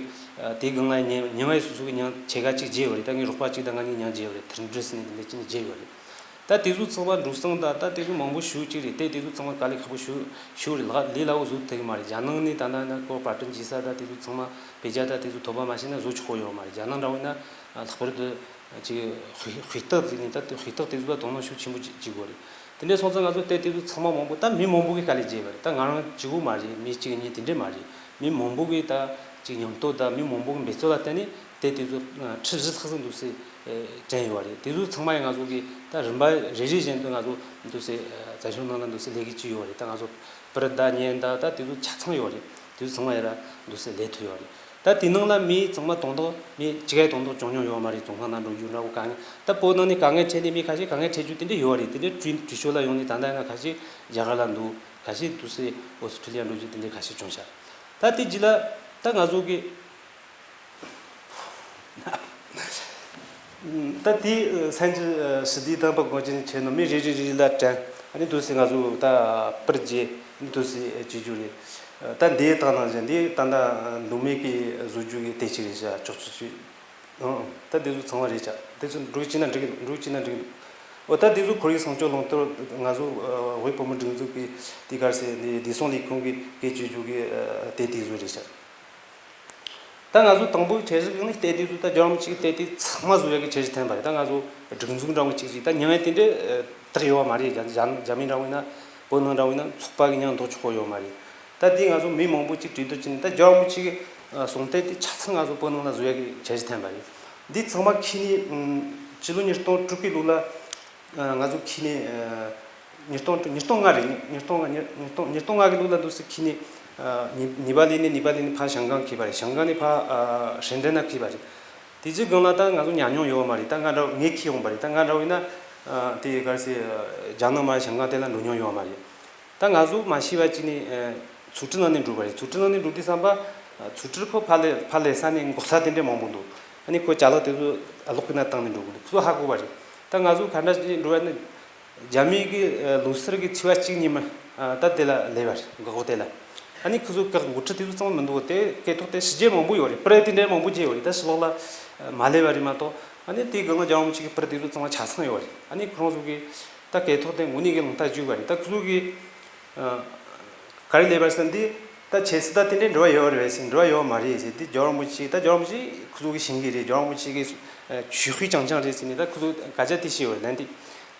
དེའི་སྒང་ལ་མྱ་མྱིང་ངས་སོ་སོ་གི་མྱིང་ཕྱེད་ཀ་ཅིག་བརྗེས་ཡོད་རེད། ད་ངའི་རོགས་པ་གཅིག་དང་ང་གཉིས་མྱིང་བརྗེས་ཡོད་རེད། དིལ་འབྲུ་ཟེར་ནས་དེ་འདྲས་ཅིག་བརྗེས་ཡོད་རེད། ད་དེ་ཚོ་ཚང་མ་འགྲོ་སོང་ད་ད་དེ་ཚོ་མང་པོ་ཞེ་ཅིག་རེད། དེ་དེ་ཚོ་ཚང་མ་དཀའ་ལས་ཁག་པོ་ཞེ་ཞེ་རེད། ལག་ལས་སླ་བོ་བཟོ་ཐུབ་ཀྱི་མ་རེད། རྒྱ་ནག་ནས་ད་ལྟ་ན་ཁོ་པར་སྐྲུན་བྱེད་ས་ད་དེ་ཚོ་ཚང་མ་བེད་སྤྱོད་ད་དེ་ཚོ་ཐོབ་པ་མ་བྱས་ན་བཟོ་ཆོག་གི་ཡོད་མ་རེད། རྒྱ་ནག་འདྲ་བོ་ཡིན་ན་ལྷག་པར་དུ་ཅིག་དཔེ་དཔེ་རྟགས་ཟེར་ནས་ད་དེ་དཔེ་རྟགས་དེ་ཚོ་ལ་དོ་སྣང་ཤུགས་ཆེན་པོ་ཅིག་བྱེད་དགོས་རེད། དེ་འདྲས་སོང་ཙང་ང་ཚོ་དེ་དེ་ཚོ་ཚང་མ་མང་པོ་ད་མི་མང་པོ་གིས་དཀའ་ལས་བརྒྱབ་པ་རེད། ད་ང་རང་གཅིག་པོ་མ་རེད། མི་གཅིག་གཉིས་དེ་འདྲས་མ་རེད། མི་མང་པོ་གིས་ད་ཅིག་མཉམ་དུ་ད་མི་མང་པོ་གི་འབད་བརྩོན་ལ་བརྟེན་ནས་དེ་དེ་ཚོ་ཁྲི་བཞི་ལྷག་ཙམ་འདུག་སེ་དྲན་ཡོད་རེད། དེ་ཚོ་ཚང་མ་ཡང་ང་ཚོ་གིས་ད་རིམ་པ་རེ་རེ་བཞིན་དུ་ང་ཚོ་འདུག་སེ་རྩ་ཞིང་ནང་ལ་འདུག་སེ་ལས་ཀྱི་ཅིག་ཡོད་རེད། ད་ང་ཚོ་པར་ད་བརྙན་ད་ད་དེ་ཚོ་ཆ་ཚང་ཡོད་རེད། དེ་ཚོ་ཚང་མ་ཡང་ར་འདུག་སེ་ལས་ཐུབ་ཡོད་རེད། ད་དེ་ནང་ལ་མི་ཚང་མ་དོན་དག་མི་གཅིག་ཡང་དོན་དག་བྱུང་མྱོང་ཡོད་མ་རེད། ཚོང་ཁང་ནང་འགྲོ་རྒྱུ་འདྲ་བོ་དཀའ་ངལ་ད་བོད་ནང་ནས་དཀའ་ངལ་འཕྲད་ནས་མི་ཁ་ཤས་དཀའ་ངལ་འཕྲད་རྒྱུ་དེ་འདྲ་ཡོད་རེད། དེ་འདྲ་བྲོས་བྲོས་བྱོལ་ལ་ཡོང་ནས་ད་ལྟ་ཡང་ན་ཁ་ཤས་རྒྱ་གར་ལ་འདུག་ཁ་ཤས་འདུག་སེ་ཨོ་སི་ཁྲུ་ལི་ཡ་འགྲོ་རྒྱུ་དེ་འདྲ་ཁ་ཤས་བྱུང་ཤག་ད་དེ་རྗེས་ལ་ད་ང་ཚོ་གི་ད་དེ་སན་ཅི་ཞི་བདེ་དང་པ་གོང་ཅན་ཆེ་ནོ་མི་རེ་རེ་རེ་རེ་ལ་དྲན། ཨ་ནི་འདུག་སེ་ང་ཚོ་ད་པར་རྒྱས་ཨ་ནི་འདུག་སེ་བྱེད་རྒྱུ་རེད། ད་འདི་དག་ནང་བཞིན་འདི་ད་ལྟ་མདོ་སྨད་ཀྱི་བཟོ་རྒྱུ་གི་དེ་ཅིག་རེད་ཤག་ཅོག་ཙེ་ཅིག་ཨང་། ད་འདི་ཚོ་ཚང་མ་རེད་ཤག་དེ་ཚོ་འགྲོ་ཅི་ན་འགྲིག་འགྲོ་ཅི་ན་འགྲིག་འོ་ད་འདི་ཚོ་ཁོར་ཡུག་སྲུང་སྐྱོབ་ལུང་བསྟན་ང་ཚོ་བོད་བུ་མོ་སྒྲིག་འཛུགས་ཀྱི་དེ་གར་སེ་འདི་བདེ་སྲུང་ལས་ཁུངས་ཀྱི་སྐད་བཅོལ་རྒྱུ་གི་དེ་དེ་ཚོ་རེད་ཤག་ད་ང་ཚོ་དང་པོའི་འཆར་གཞི་གི་ནི་ལྟས་དེ་ཚོ་ད་རྒྱལ་བ་རིན་པོ་ཆེའི་ལྟས་དེ་ཚང་མ་བཟོ་ཡག་གི་འཆར་གཞི་འཐེན་པ་རེད། ད་ང་ཚོ་སྒྲིག་འཛུགས་འདྲ་བོ་གཅིག་རེད། ད་མྱིང་ཡང་དེ་འདྲ་བཏགས་ཡོད་པ་མ་རེད། རྒྱ་རྒྱ་རྒྱ་མི་འདྲ་བོ་ཡིན་ན་བོད་ནང་འདྲ་བོ་ཡིན་ན་ཚོགས་པ་གི་མྱིང་འདོགས་ཆོག་གི་ཡོད་མ་རེད། ད་དེ་ང་ཚོ་མི་མང་པོ་གཅིག་གྲོས་བསྡུར་བྱས་ནས་ད་རྒྱལ་བ་རིན་པོ་ཆེ་གི་གསུང་ལྟས་དེ་ཆ་ཚང་ང་ཚོ་བོད་ནང་ལ་བཟོ་ཡག་གི་འཆར་གཞི་འཐེན་པ་རེད། འདི་ཚང་མ་ཁྱེར་ནས་ཕྱི་ལོ་ཉིས་སྟོང་དྲུག་གི་ལོ་ལ་ང་ཚོ་ཁྱེར་ནས། ཉིས་སྟོང་ཉིས་སྟོང་ལྔ་རེད། ཉིས་སྟོང་ལྔ་ཉིས་ཉིས་སྟོང་ཉིས་སྟོང་ལྔ་གི་ལོ་ལ་འདུག་སེ་ཁྱེར་ནས་ནི་ནི་པ་ལི་ནས་ནི་པ་ལི་ནས་ཕར་ཞང་ཀང་ཁྱེར་བ་རེད། ཞང་ཀང་ནས་ཕར་ཧྲེན་ཀྲེན་ན་ཁྱེར་བ་རེད། དེ་རྗེས་སྒང་ལ་ད་ང་ཚོ་ཉམས་མྱོང་ཡོད་པ་མ་རེད། ད་ང་འདྲ་ངས་ཁྱེར་ཡོང་པ་རེད། ད་ང་འདྲ་བོ་ཡིན་ན་དེ་ག་སེ་རྒྱ་ནག་མ་ཞང་ཀང་དེ་ལ་འགྲོ་མྱོང་ཡོད་པ་མ་རེད། ད་ང་ཚོ་མ་ཤེས་པ་ཅིག་ནས་ཚོགས་སྒྲིག་ནང་ནས་འགྲོ་བ་རེད། ཚོགས་སྒྲིག་ནང་ནས་འགྲོ་དུས་ཙམ་པ་ཚོགས་སྒྲིག་ཁོ་ཕར་ལས་ཕར་ལས་ས་ནས་འགོག་ས་དེ་འདྲས་མང་པོ་འདུག་ཨ་ནི་ཁོ་ཅ་ལག་དེ་ཚོ་ལོག་གི་ན་བཏང་ནས་འགྲོ་དགོས་འདུག་ཁོ་ཚོ་ཧ་གོ་བ་རེད། ད་ང་ཚོ་ག་འདྲ་ཞིག་འགྲོ་བ་ནི། རྒྱ་མི་གི་ལོ་སར་གི་ཚེས་པ་གཅིག་ཉིན་མ་ད་དེ་ལ་སླེབས་པ་རེད། འགག་སྒོ་དེ་ལ། ཨ་ནི་ཁོ་ཚོ་གི་འགོ་ཁྲིད་དེ་ཚོ་ཚང་མ་མི་འདུག་དེ་སྐད་ཐོག་དེ་ཞི་རྒྱས་མང་པོ་ཡོད་རེད། པར་དེ་འདྲའི་མང་པོ་བརྗེ་ཡོད་རེད། ད་ཕྱི་ལོགས་ལ་མ་སླེབས་པ་རེད་མ་གཏོགས། ཨ་ནི་དེའི་སྒང་ལ་རྒྱལ་བ་རིན་པོ་ཆེ་གི་པར་དེ་ཚོ་ཚང་མ་ཆ་ཚང་ཡོད་རེད། ཨ་ནི་ཁོ་རང་ཚོ་གི་ད་སྐད་ཐོག་དེ་དངོས་གནས་གི་ལུང་བསྟན་བརྒྱུད་པ་རེད། ད་ཁོ་ཚོ་གི་ག་རེ་ལབ་པ་ཟེར་ན་འདི་ད་ཁྱེད་སུ་ད་དེ་འདྲའི་འབྲེལ་བ་ཡོད་རེད་ཟེར། འབྲེལ་བ་ཡོད་མ་རེད་ཟེར། འདི་རྒྱལ་བ་རིན་པོ་ཆེ་ད་རྒྱལ་བ་རིན་པོ་ཆེ་ཁོ་ཚོ་གི་ཤེས་ཀྱི་རེད། རྒྱལ་བ་རིན་པོ་ཆེ་གི་ཆོས་དཔེ་རྐྱང་རྐྱང་རེད་ཟེར་ནས་ད་ཁོ་ཚོ་སྐད་ཆ་དེ་བཤད་ཡོད་རེད། ལན་དེ་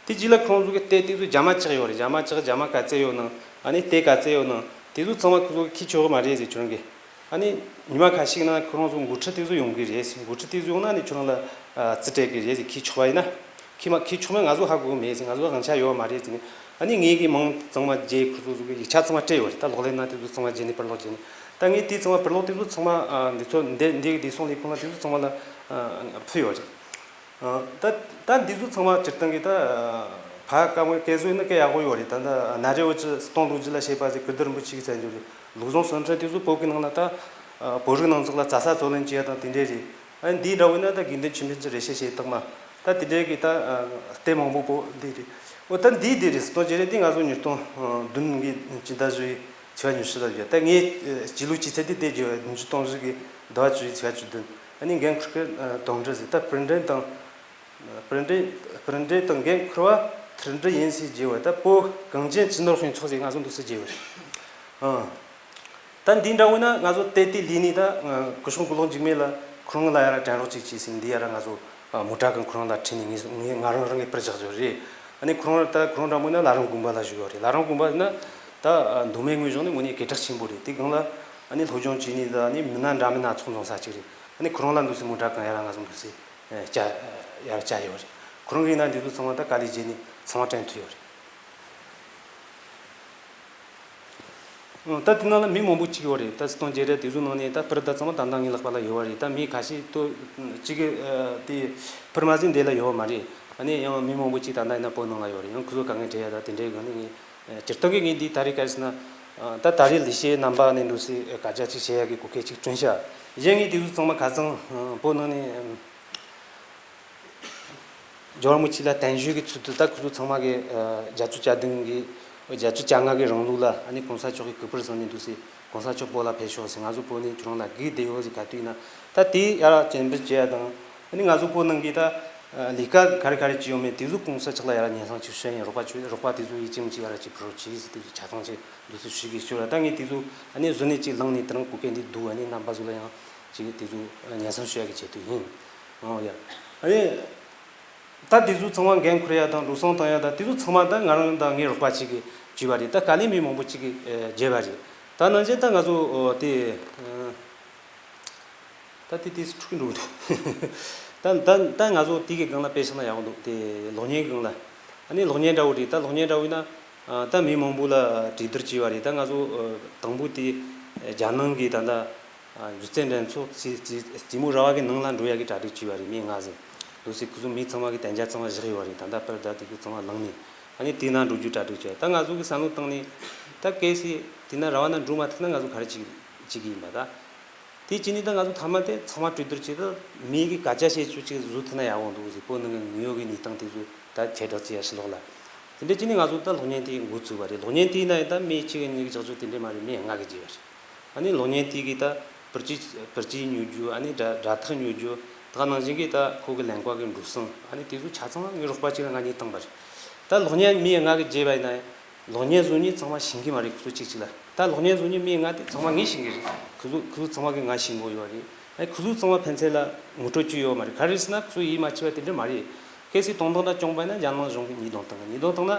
དེ་རྗེས་ལ་ཁོང་ཚོ་གི་ལྟས་དེ་ཚོ་རྒྱ་མ་ཆག་ཡོད་རེད། རྒྱ་མ་ཆག་རྒྱ་མ་ག་ཚད་ཡོད་ན་ཨ་ནི་ལྟས་ག་ཚད་ཡོད་ན་དེ་ཚོ་ཚང་མ་ཁོ་ཚོ་གི་ཁྱེར་ཆོག་གི་མ་རེད་ཟེར། ཁྱོད་རང་གི་ཨ་ནི་ཉི་མ་ཁ་ཤས་ན་ཁོ་རང་ཚོ་འགོ་ཁྲིད་དེ་ཚོ་ཡོང་གི་རེད་ཟེར། འགོ་ཁྲིད་དེ་ཚོ་ཡོང་ན་ཨ་ནི་ཁྱོད་རང་ལ་རྩིས་སྤྲད་གི་རེད་ཟེར། ཁྱེར་ཆོག་པ་ཡིན་ན། ཁྱེད་མ་ཁྱེད་ཆུང་མས་ང་ཚོ་ཧ་གོ་གི་མེད་ཟེར། ང་ཚོ་དབང་ཆ་ཡོད་མ་རེད་ཟེར་ནས། ཨ་ནི་ངེད་ཀྱི་མིང་ཚང་མ་བརྗེས། ཁོ་ཚོ་ཚོ་གི་ཡིག་ཆ་ཚང་མ་སྤྲད་ཡོད་རེད། ད་གློག་ཀླད་ནང་དེ་ཚོ་ཚང་མ་བརྗེས་ནས་པར་ལོག་བརྗེས་ནས། ད་ངས་དེ་ཚང་མ་པར་ལོག་དེ་ཚོ་ཚང་མ་ཨ་འདི་ཚོ་འདི་འདི་གི་བདེ་སྲུང་ལས་ཁུངས་ལ་དེ་ཚོ་ཚང་མ་ལ་ཨ་ཕུལ་ཡོད་རེད། ཨ་ད་ད་འདི་ཚོ་ཚང་མ་སྤྱིར་བཏང་གི་ད་ཨ་ཕ་སྐབས་སྐད་བཟོས་ན་སྐད་ཡག་པོ་ཡོད་རེད། ད་ད་ན་རེ་འོ་ཅི་སྟོང་ལུགས་ཀྱི་ལ་བཤད་པ་ཟེར་ཀིརྟི་རིན་པོ་ཆེ་གི་བཙན་བྱོལ་རེད། ལུགས་བཟང་གསུང་འཕྲིན་དེ་ཚོ་བོད་ཀྱི་ནང་ལ་ད་བོད་རིགས་ནང་ཚོགས་ལ་རྩྭ་ས་བཙོག་ལེན་བྱེད་ཡ་དང་དེ་འདྲས་རེད། ཨ་འདིའི་འདྲ་བོ་ན་ད་དགེ་འདུན་ཆོས་འཕེལ་གྱི་རེ་ཞིག་བྱེད་སྟངས་མ་ད་དེ་འདྲས་ཀྱི་ད་ལྟད་མང་པོ་པོ་འདི་རེད། འོ་ད་འདིའི་དེ་རེད། སྟོན་བྱེད་རེད། དེ་ང་ཚོ་ཉིས་སྟོང་བདུན་གི་སྤྱི་ཟླ་བཞི་བའི་ཚེས་པ་ཉི་ཤུ་ལ་ཡོད། ད་ངའི་སྤྱི་ལོའི་སྤྱི་ཚེས་དེ་དེ་བརྗོད་བ་ཉིས་སྟོང་བཞི་གི་ཟླ་བ་བཅུ་བཞི་ཚེས་པ་བཅུ་བདུན། ཨ་ནི་འགན་འཁུར་གི་དོན་འགྲུབ་ཟེར། ད་པིར་འདྲེན་དང་པིར་འདྲེན་པིར་འདྲེན་དང་འགན་འཁུར་བ་ཐུར་འདྲི་ཡིན་ཟེར་བརྗོད་བ། ད་བོད་གངས་ཅན་སྤྱི་ནོར་དཔོན་ཚོགས་ཟེར་ང་ཚོ་འདུག་སེ་བརྗོད་བ་རེད། ཨང་། ད་འདི་འདྲ་བོ་ན་ང་ཚོ་ཏེ་ཏེ་ལི་ནི་ད་སྐུ་ཞབས་ཀུན་ལེགས་འཇིགས་མེད་ལ་ཁོ་རང་ལ་ཡ་ར་དྲན་རོགས་ཅིག་བྱས་ཟིན། འདི་ཡ་ར་ང་ཚོ་མོ་ཊ་གང་ཁོ་རང་ལ་ཁྲིད་ནས་ངས་ངས་ང་རང་རང་གི་པར་བཞག་རྒྱུ་རེད། ཨ་ནི་ཁོ་རང་ད་ཁོ་རང་འདྲ་མོ་ན་ལ་རང་དགོན་པ་ལ་བཞུགས་ཡོད་རེད། ལ་རང་དགོན་པ་ན་ད་མདོ་སྨད་ངོས་བཞག་ནས་དངོས་གནས་སྐད་གྲགས་ཆེན་པོ་རེད། དེ་སྒང་ལ་ཨ་ནི་སློབ་སྦྱོང་བྱས་ནས་ད་ཨ་ནི་མི་སྣ་འདྲ་མི་སྣ་ཚོགས་འཛོམས་ས་ཅིག་རེད། ཨ་ནི་ཁོ་རང་ལ་འདུག་སེ་མོ་ཊ་གང་ཡ་ར་ང་ཚོ་འདུག་སེ་བཅའ་ཡ་ར་བཅའ་ཡོད་རེད། ཁོ་རང་གི་ན་འདི་ཚོ་ཚང་མ་ད་དཀའ་ལས་བརྒྱབ་ནས་ཚང་མ་དྲན་ཐུབ་ཡོད་རེད། ཨ། ད་དེ་ནང་ལ་མི་མང་པོ་གཅིག་ཡོད་རེད། ད་སྟོན་བྱེད་རེད། དེ་ཚོ་ནང་ནས་ད་པར་ད་ཚང་མ་ད་ལྟ་ངའི་ལག་པ་ལ་ཡོད་པ་རེད། ད་མི་ཁ་ཤས་ཏོ་གཅིག་གི་ཨ་དེ་པར་མ་ཟིན་འདི་ལ་ཡོད་པ་མ་རེད། ཨ་ནི་ཡང་མི་མང་པོ་གཅིག་ད་ལྟ་ཡིན་ན་བོད་ནང་ལ་ཡོད་རེད། ཡང་ཁོ་ཚོ་དཀའ་ངལ་འཕྲད་ཡ་ད་དེ་འདྲའི་སྒང་ནས་ངས་ཨ་སྤྱིར་བཏང་གི་ངས་འདི་ད་རེས་ག་རེ་ཟེར་ན་ཨ་ད་ད་རེས་ལས་བྱེད་རྣམ་པ་ནས་འདུག་སེ་བཀའ་རྒྱ་གཅིག་བྱེད་ཡ་གི་གོ་སྐབས་གཅིག་བསྐྲུན་ཤག་གཞན་ངས་དེ་ཚོ་ཚང་མ་ཁ་སང་ཨ་བོད་ནང་ནས་ཨ། རྒྱལ་བ་རིན་པོ་ཆེ་ལ་བརྟན་བཞུགས་ཀྱི་ཚུལ་དུ་ད་ཁོ་ཚོ་ཚང་མ་གི་ཨ་བརྒྱད་ཅུ་གྱ་བདུན་གི་བརྒྱད་ཅུ་གྱ་ལྔ་གི་རིང་ལུགས་ལ་ཨ་ནི་གོང་ས་མཆོག་གི་སྐུ་པར་བཟུང་ནས་འདུག་སེ་གོང་ས་མཆོག་བོད་ལ་ཕེབས་ཤོག་ཟེར། ང་ཚོ་བོད་ནས་ཁྱོད་རང་ལ་སྒུག་བསྡད་ཡོད་ཟེར་ག་དུས་ཡིན་ན་ད་དེ་ཡར་སྤྱན་འབུལ་བྱེད་ཡ་དང་། ཨ་ནི་ང་ཚོ་བོད་ནང་གི་ད་ཨ་ལས་ཀ་ག་རེ་ག་རེ་བྱས་ཡོད་མེད་དེ་ཚོ་གོང་ས་མཆོག་ལ་ཡར་སྙན་སེང་ཅིག་ཞུ་ཡ་ཡིན། རོགས་པ་ཅིག་རོགས་པ་དེ་ཚོ་ཡིད་ཆེས་ཅིག་ཡར་ཅིག་ཕུལ་རོགས་གྱིས་ཟེར། དེ་ཚོ་ཆ་ཚང་ཅིག་འདུག་སེ་ཞུ་གི་ཞུ་ལ། ད་ངས་དེ་ཚོ་ཨ་ནི་གཟོད་ནས་ཅིག་བླངས་ནས་དེ་རིང་གོ་སྐབས་འདི་བསྡུ་ཨ་ནི་རྣམ་པ་ཚོ་ལ་ཡང་ཅིག་དེ་ཚོ་སྙན་སེང་ཞུ་ཡ་གི་ཆེད་དུ་ཡིན། ཨོ་ཡ། ཨ་ནི་ད་དེ་ཚོ་ཚང་མ་འགན་འཁུར་ཡ་དང་འགྲོ་སོང་བཏང་ཡ་དང་དེ་ཚོ་ཚང་མ་ད་ང་རང་དང་ངའི་རོགས་པ་གཅིག་གིས་བྱས་པ་རེད། ད་དཀའ་ལས་མི་མང་པོ་གཅིག་གིས་ཨེ་བརྒྱབ་པ་རེད། ད་ནང་བཞིན་ད་ང་ཚོ་ཨོ་དེ་ཨ་ད་དེ་དེ་འཁྲུག་འགྲོ་གི་འདུག་ད་ད་ད་ང་ཚོ་དེ་གི་སྒང་ལ་དཔེ་བཞག་ན་ཡག་པོ་འདུག་དེ་གློག་བརྙན་སྒང་ལ། ཨ་ནི་གློག་བརྙན་འདྲ་བོ་རེད། ད་གློག་བརྙན་འདྲ་བོ་ཡིན་ན་ཨ་ད་མི་མང་པོ་ལ་གྲོས་བསྡུར་བྱས་པ་རེད། ད་ང་ཚོ་ཨ་དང་པོ་དེ་རྒྱ་ནང་གི་ད་ལྟ་ཨ་སྒྱུ་རྩལ་འགྲན་ཚོགས་རྩེ་རྩེ་རྩེ་མོ་ར་བ་གི་ནང་ལ་འགྲོ་ཡ་གི་གྲ་སྒྲིག་བྱས་པ་རེད། མི་ལྔ་ཟིན་འདུག་སེ་ཁོ་ཚོ་མི་ཚང་མ་གི་གཏན་འཇགས་ཚང་མ་བཞག་ཡོད་པ་རེད། ད་ལྟ་པར་ད་དེ་ཚོ་ཚང་མ་བླངས་ནས་ཨ་ནི་དེ་ན་འགྲོ་རྒྱུ་གྲ་སྒྲིག་བྱས། ད་ང་ཚོ་གི་བསམ་བློ་བཏང་ནས་ད་གལ་སྲིད་དེ་ན་ར་བ་ན་འགྲོ་མ་ཐུབ་ན་ང་ཚོ་ག་རེ་བྱེད་བྱེད་ཀྱི་ཡིན་པ་ད། དེ་བྱས་ནས་ད་ང་ཚོ་མཐའ་མ་དེ་ཚང་མ་གྲོས་བསྡུར་བྱས། ད་མི་གི་སྐད་ཆ་བཤད་ཆོག་ཅིག་བཟོ་ཐུབ་ན་ཡག་པོ་འདུག་ཟེར། བོད་ནང་གི་དངོས་ཡོད་ཀྱི་གནས་སྟངས་དེ་ཚོ་ད་ཁྱབ་བསྒྲགས་བྱེད་ཡ་ཕྱི་ལོགས་ལ། དེ་འདྲ་བྱས་ནས་ང་ཚོ་ད་གློག་བརྙན་དེ་འགོ་བཙུགས་པ་རེད། གློག་བརྙན་དེ་ཡིན་ན་ཡང་ད་མི་གཅིག་གཉིས་ཀྱིས་རྒྱག་རྒྱུ་དེ་འདྲ་མ་རེད། མི་ལྔ་གིས་བརྗེས་པ་རེད། ཨ་ནི་གློག་བརྙན་དེ་གིས་ད་པར་ཅི་པར་ཅི་ཉོ་རྒྱུ། ཨ་ནི་སྒྲ་སྒྲ་ཐག་ཉོ་རྒྱུ། ད་ནང་བཞིན་གྱི་ད་ཁོ་གི་ལན་ཀ་གི་འགྲོ་སོང་། ཨ་ནི་དེ་ཚོ་ཆ་ཚང་ངའི་རོགས་པ་གཅིག་ལ་ང་གཉིས་བཏང་པ་རེད། ད་གློག་བརྙན་མི་ལྔ་གིས་བརྗེས་པ་ཡིན་ན་ཡང་། གློག་བརྙན་བཟོ་མཁན་ཚང་མ་ཤེས་ཀྱི་མ་རེད། ཁོ་ཚོ་གཅིག་གཅིག་ལ། ད་གློག་བརྙན་བཟོ་མཁན་མི་ལྔ་དེ་ཚང་མ་ངས་ཤེས་ཀྱི་རེད། ཁོ་ཚོ་ཁོ་ཚོ་ཚང་མ་གིས་ང་ཤེས་ཀྱི་ཡོད་རེད། ཨ་ཁོ་ཚོ་ཚང་མ་ཕན་ཚུན་ལ་ངོ་སྤྲོད་བྱས་ཡོད་མ་རེད། ག་རེ་ཟེར་ན་ཁོ་ཚོ་ཡིད་མ་ཆེས་པ་དེ་འདྲ་མ་རེད། གལ་སྲིད་དོན་དག་འདྲ་བྱུང་པ་ཡིན་ན་རྒྱ་ནག་གཞུང་གིས་ཉེས་དོན་བཏང་། ཉེས་དོན་བཏང་ན་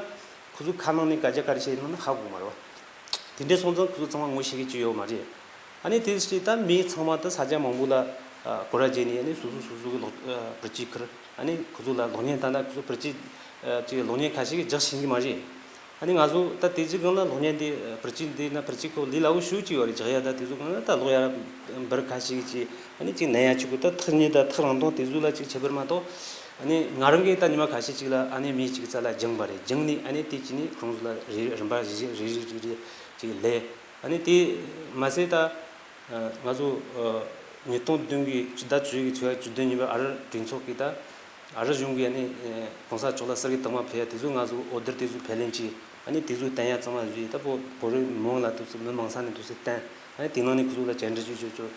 ཁོ་ཚོ་ཁ་ནང་ནས་སྐད་ཆ་ག་རེ་བཤད་ཡོད་ན་ཧ་གོ་གི་མ་རེད་བ། དེ་འདྲ་སོང་ཙང་ཁོ་ཚོ་ཚང་མ་ངོ་ཤེས་ཀྱི་ཅིག་ཡོད་མ་རེད། ཨ་ནི་དེ་སྲིད་ད་མི་ཚང་མ་ད་ས་ཆ་མང་པོ་ལ་ཨ་སྐོར་ར་བྱས་ནས་ཨ་ནི་སོ་སོ་སོ་སོ་གི་ལོ་ཨ་པར་ཅིག་ཁུར། ཨ་ནི་ཁོ་ཚོ་ལ་གློག་བརྙན་ད་ལྟ་ཁོ་ཚོ་པར་ཅིག་ཨ་ཅིག་གློག་བརྙན་ཁ་ཤས་ཀྱིས་རྒྱག་ཤེས་ཀྱི་མ་རེད། ཨ་ནི་ང་ཚོ་ད་དེ་ཅིག་སྒང་ལ་གློག་བརྙན་དེ་པར་ཅིག་འདི་ན་པར་ཅིག་ཁོ་ལས་སླ་བོ་ཞེ་པོ་ཅིག་ཡོད་རེད། རྒྱག་ཡ་ད་དེ་ཚོ་སྒང་ལ་ད་ལོག་ཡ་ར་འབར་ཁ་ཤས་ཀྱིས་ཅིག་ཨ་ནི་ཅིག་ནན་ཡ་ཅིག་གོ། ད་ཐག་ཉེ་ད་ཐག་རིང་ཐུང་དེ་ཚོ་ལ་ཅིག་ཁྱད་པར་མ་གཏོགས། ཨ་ནི་ང་རང་གིས་ད་ཉི་མ་ཁ་ཤས་ཅིག་ལ་ཨ་ནི་མི་ཅིག་རྩ་ལ་སྦྱངས་པ་རེད། སྦྱངས་ནས་ཨ་ནི་དེ་ཅིག་ནས་ཁོང་ཚོ་ལ་རེ་རིམ་པ་རེ་རེ་རེ་རེ་རེ་ཅིག་ལས། ཨ་ནི་དེ་མ་ཟད་ད། ཨ་ང་ཚོ་ཨ་ཉིས་སྟོང་བདུན་གྱི་སྤྱི་ཟླ་བཅུ་གི་ཚེས་པ་བཅུ་བདུན་ཉིན་པར་ཨ་རི་གྲོས་ཚོགས་ཀྱིས་ད་ཨ་རི་གཞུང་གིས་ཨ་ནི་ཨ་གོང་ས་མཆོག་ལ་གསེར་གྱི་རྟགས་མ་ཕུལ་ཡ་དེ་ཚོ་ང་ཚོ་འོ་བསྡུར་དེ་ཚོ་ཕེབས་ལེན་གྱིས་ཨ་ནི་དེ་ཚོ་བསྟན་ཡ་ཚང་མ་བཟོས། ད་བོད་བོད་རིགས་མི་མང་ལ་དུ་ཚོད་མི་མང་ས་ནས་དུ་ཚོད་བསྟན། ཨ་ནི་དེ་ནང་ནས་ཁོ་ཚོ་ལ་བཅར་འདྲི་ཞུ་ཆོག་ཆོག་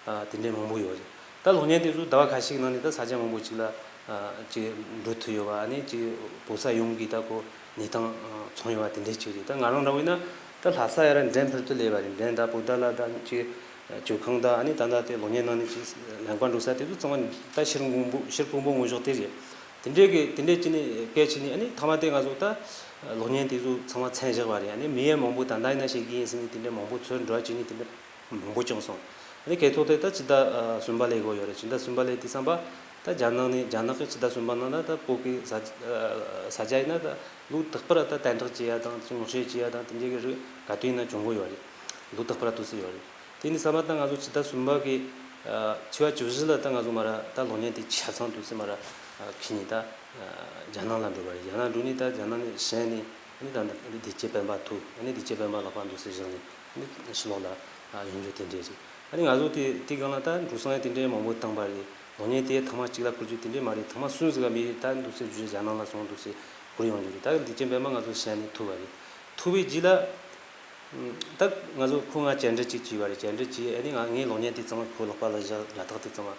ཨ་དེ་འདྲའི་མང་པོ་ཡོད་རེད། ད་གློག་བརྙན་དེ་ཚོ་ཟླ་བ་ཁ་ཤས་ནང་ནས་ད་ས་ཆ་མང་པོ་ཅིག་ལ་ཨ་ཅིག་འགྲོ་ཐུབ་ཡོད་པ། ཨ་ནི་ཅིག་བོད་ས་ཡོངས་ཀྱི་ད་ཁོ་གནས་སྟངས་ཨ་མཚོན་ཡོད་པ་དེ་འདྲའི་ཅིག་རེད། ད་ང་རང་འདྲ་བོ་ཡིན་ན་ད་ལྷ་ས་ཡ་ར་འགྲན་ཕུལ་དུ་ལས་པ་རེད། འགྲན་ད་བོད་ཟླ་ལ་ད་ཅིག་ཨ་བཅོས་ཁང་ད་ཨ་ནི་ད་ད་དེ་གློག་བརྙན་ནང་ནས་ཅིག་ལན་ཀ་འགྲོ་ས་དེ་ཚོ་ཚང་མ་ད་ཕྱིར་མགོན་པོ་ཕྱིར་མགོན་པོ་ངོ་ཤོག་དེ་རེད། དེ་འདྲའི་གི་དེ་འདྲའི་ཅིག་ནས་སྐད་ཆ་ནས་ཨ་ནི་མཐའ་མ་དེ་ང་ཚོ་ད་གློག་བརྙན་དེ་ཚོ་ཚང་མ་མཚན་བཞག་པ་རེད། ཨ་ནི་མི་ཡ་མང་པོ་ད་ད་ཡིན་ན་ཤེས་ཀྱི་ཡིན་ཟེར་ནས་དེ་འདྲའི་མང་པོ་ཚུར་འགྲོ་བ་བྱས་ནས་དེ་འདྲ། མང་པོ་བྱུང་སོང་། ཨ་ནི་གལ་ཐོག་དེ་ད་སྤྱི་ཟླ་ཨ་གསུམ་པ་ལས་འགོ་ཡོད་རེད། སྤྱི་ཟླ་གསུམ་པ་ལས་དེ་བསམ་པ་ད་རྒྱ་ནག་ནས་རྒྱ་ནག་གི་སྤྱི་ཟླ་གསུམ་པ་ནང་ན་ད་བོད་ཀྱི་ས་ཨ་ས་ཆ་ཡིན་ན་ད་ལོ་རྟག་པར་ད་དམ་དྲག་བྱེད་ཡ་དང་ངོ་ཤེས་བྱེད་ཡ་དང་དེ་འདྲའི་གི་རིགས་ག་དུས་ཡིན་ན་བྱུང་གི་ཡོད་རེད། ལོ་རྟག་པར་འདུག་སེ་ཡོད་རེད། དེ་ནི་བསམ་པ་ད་ང་ཚོ་སྤྱི་ཟླ་གསུམ་པ་གི་ཨ་ཚེས་པ་བཅུ་བཞི་ལ་ད་ང་ཚོ་མ་ར་ད་གློག་བརྙན་དེ་ཆ་ཚང་འདུག་སེ་མ་ར་ཨ་ཁྱེར་ནས་ད་ཨ་རྒྱ་ནག་ལ་འགྲོ་བ་རེད། རྒྱ་ནག་འགྲོ་ནས་ད་རྒྱ་ནག་ནས་གཞན་ནས་ཨ་ནི་ད་ད་བདེ་སྐྱིད་སྤེན་པ་ཐུག་ཨ་ནི་བདེ་སྐྱིད་སྤེན་པ་ལག་པ་འདུག་སེ་བཞག་ནས། ནི་ཕྱི་ལོགས་ལ་ཡོང་རྒྱུ་དེ་འདྲས་རེད། ཨ་ནི་ང་ཚོ་དེ་དེ་སྒང་ལ་ད་འགྲོ་སོང་ཡང་དེ་འདྲས་མང་པོ་བཏང་པ་རེད། ལོ་ཉན་དེ་ཐེངས་མ་གཅིག་ལ་འཁོར་རྒྱུ་དེ་འདྲས་མ་རེད། ཐེངས་མ་གསུམ་ཟིག་ག་མི་ད་འདུག་སེ་རྒྱ་ནག་ལ་སོང་འདུག་སེ་འཁོར་ཡོང་རྒྱུ་རེད། ད་འདི་ཅན་པད་མ་ང་ཚོ་ཤ་ནས་ཐུག་པ་རེད། ཐུག་པའི་རྗེས་ལ། ད་ང་ཚོ་ཁོ་ང་བཅར་འདྲི་གཅིག་བྱས་པ་རེད། བཅར་འདྲི་བྱས་ཨ་ནི་ང་ངའི་ལོ་ཉན་དེ་གཙང་མ་ཁོ་ལག་པ་ལ་བཞག་ལ་དྭགས་དེ་གཙང་མ།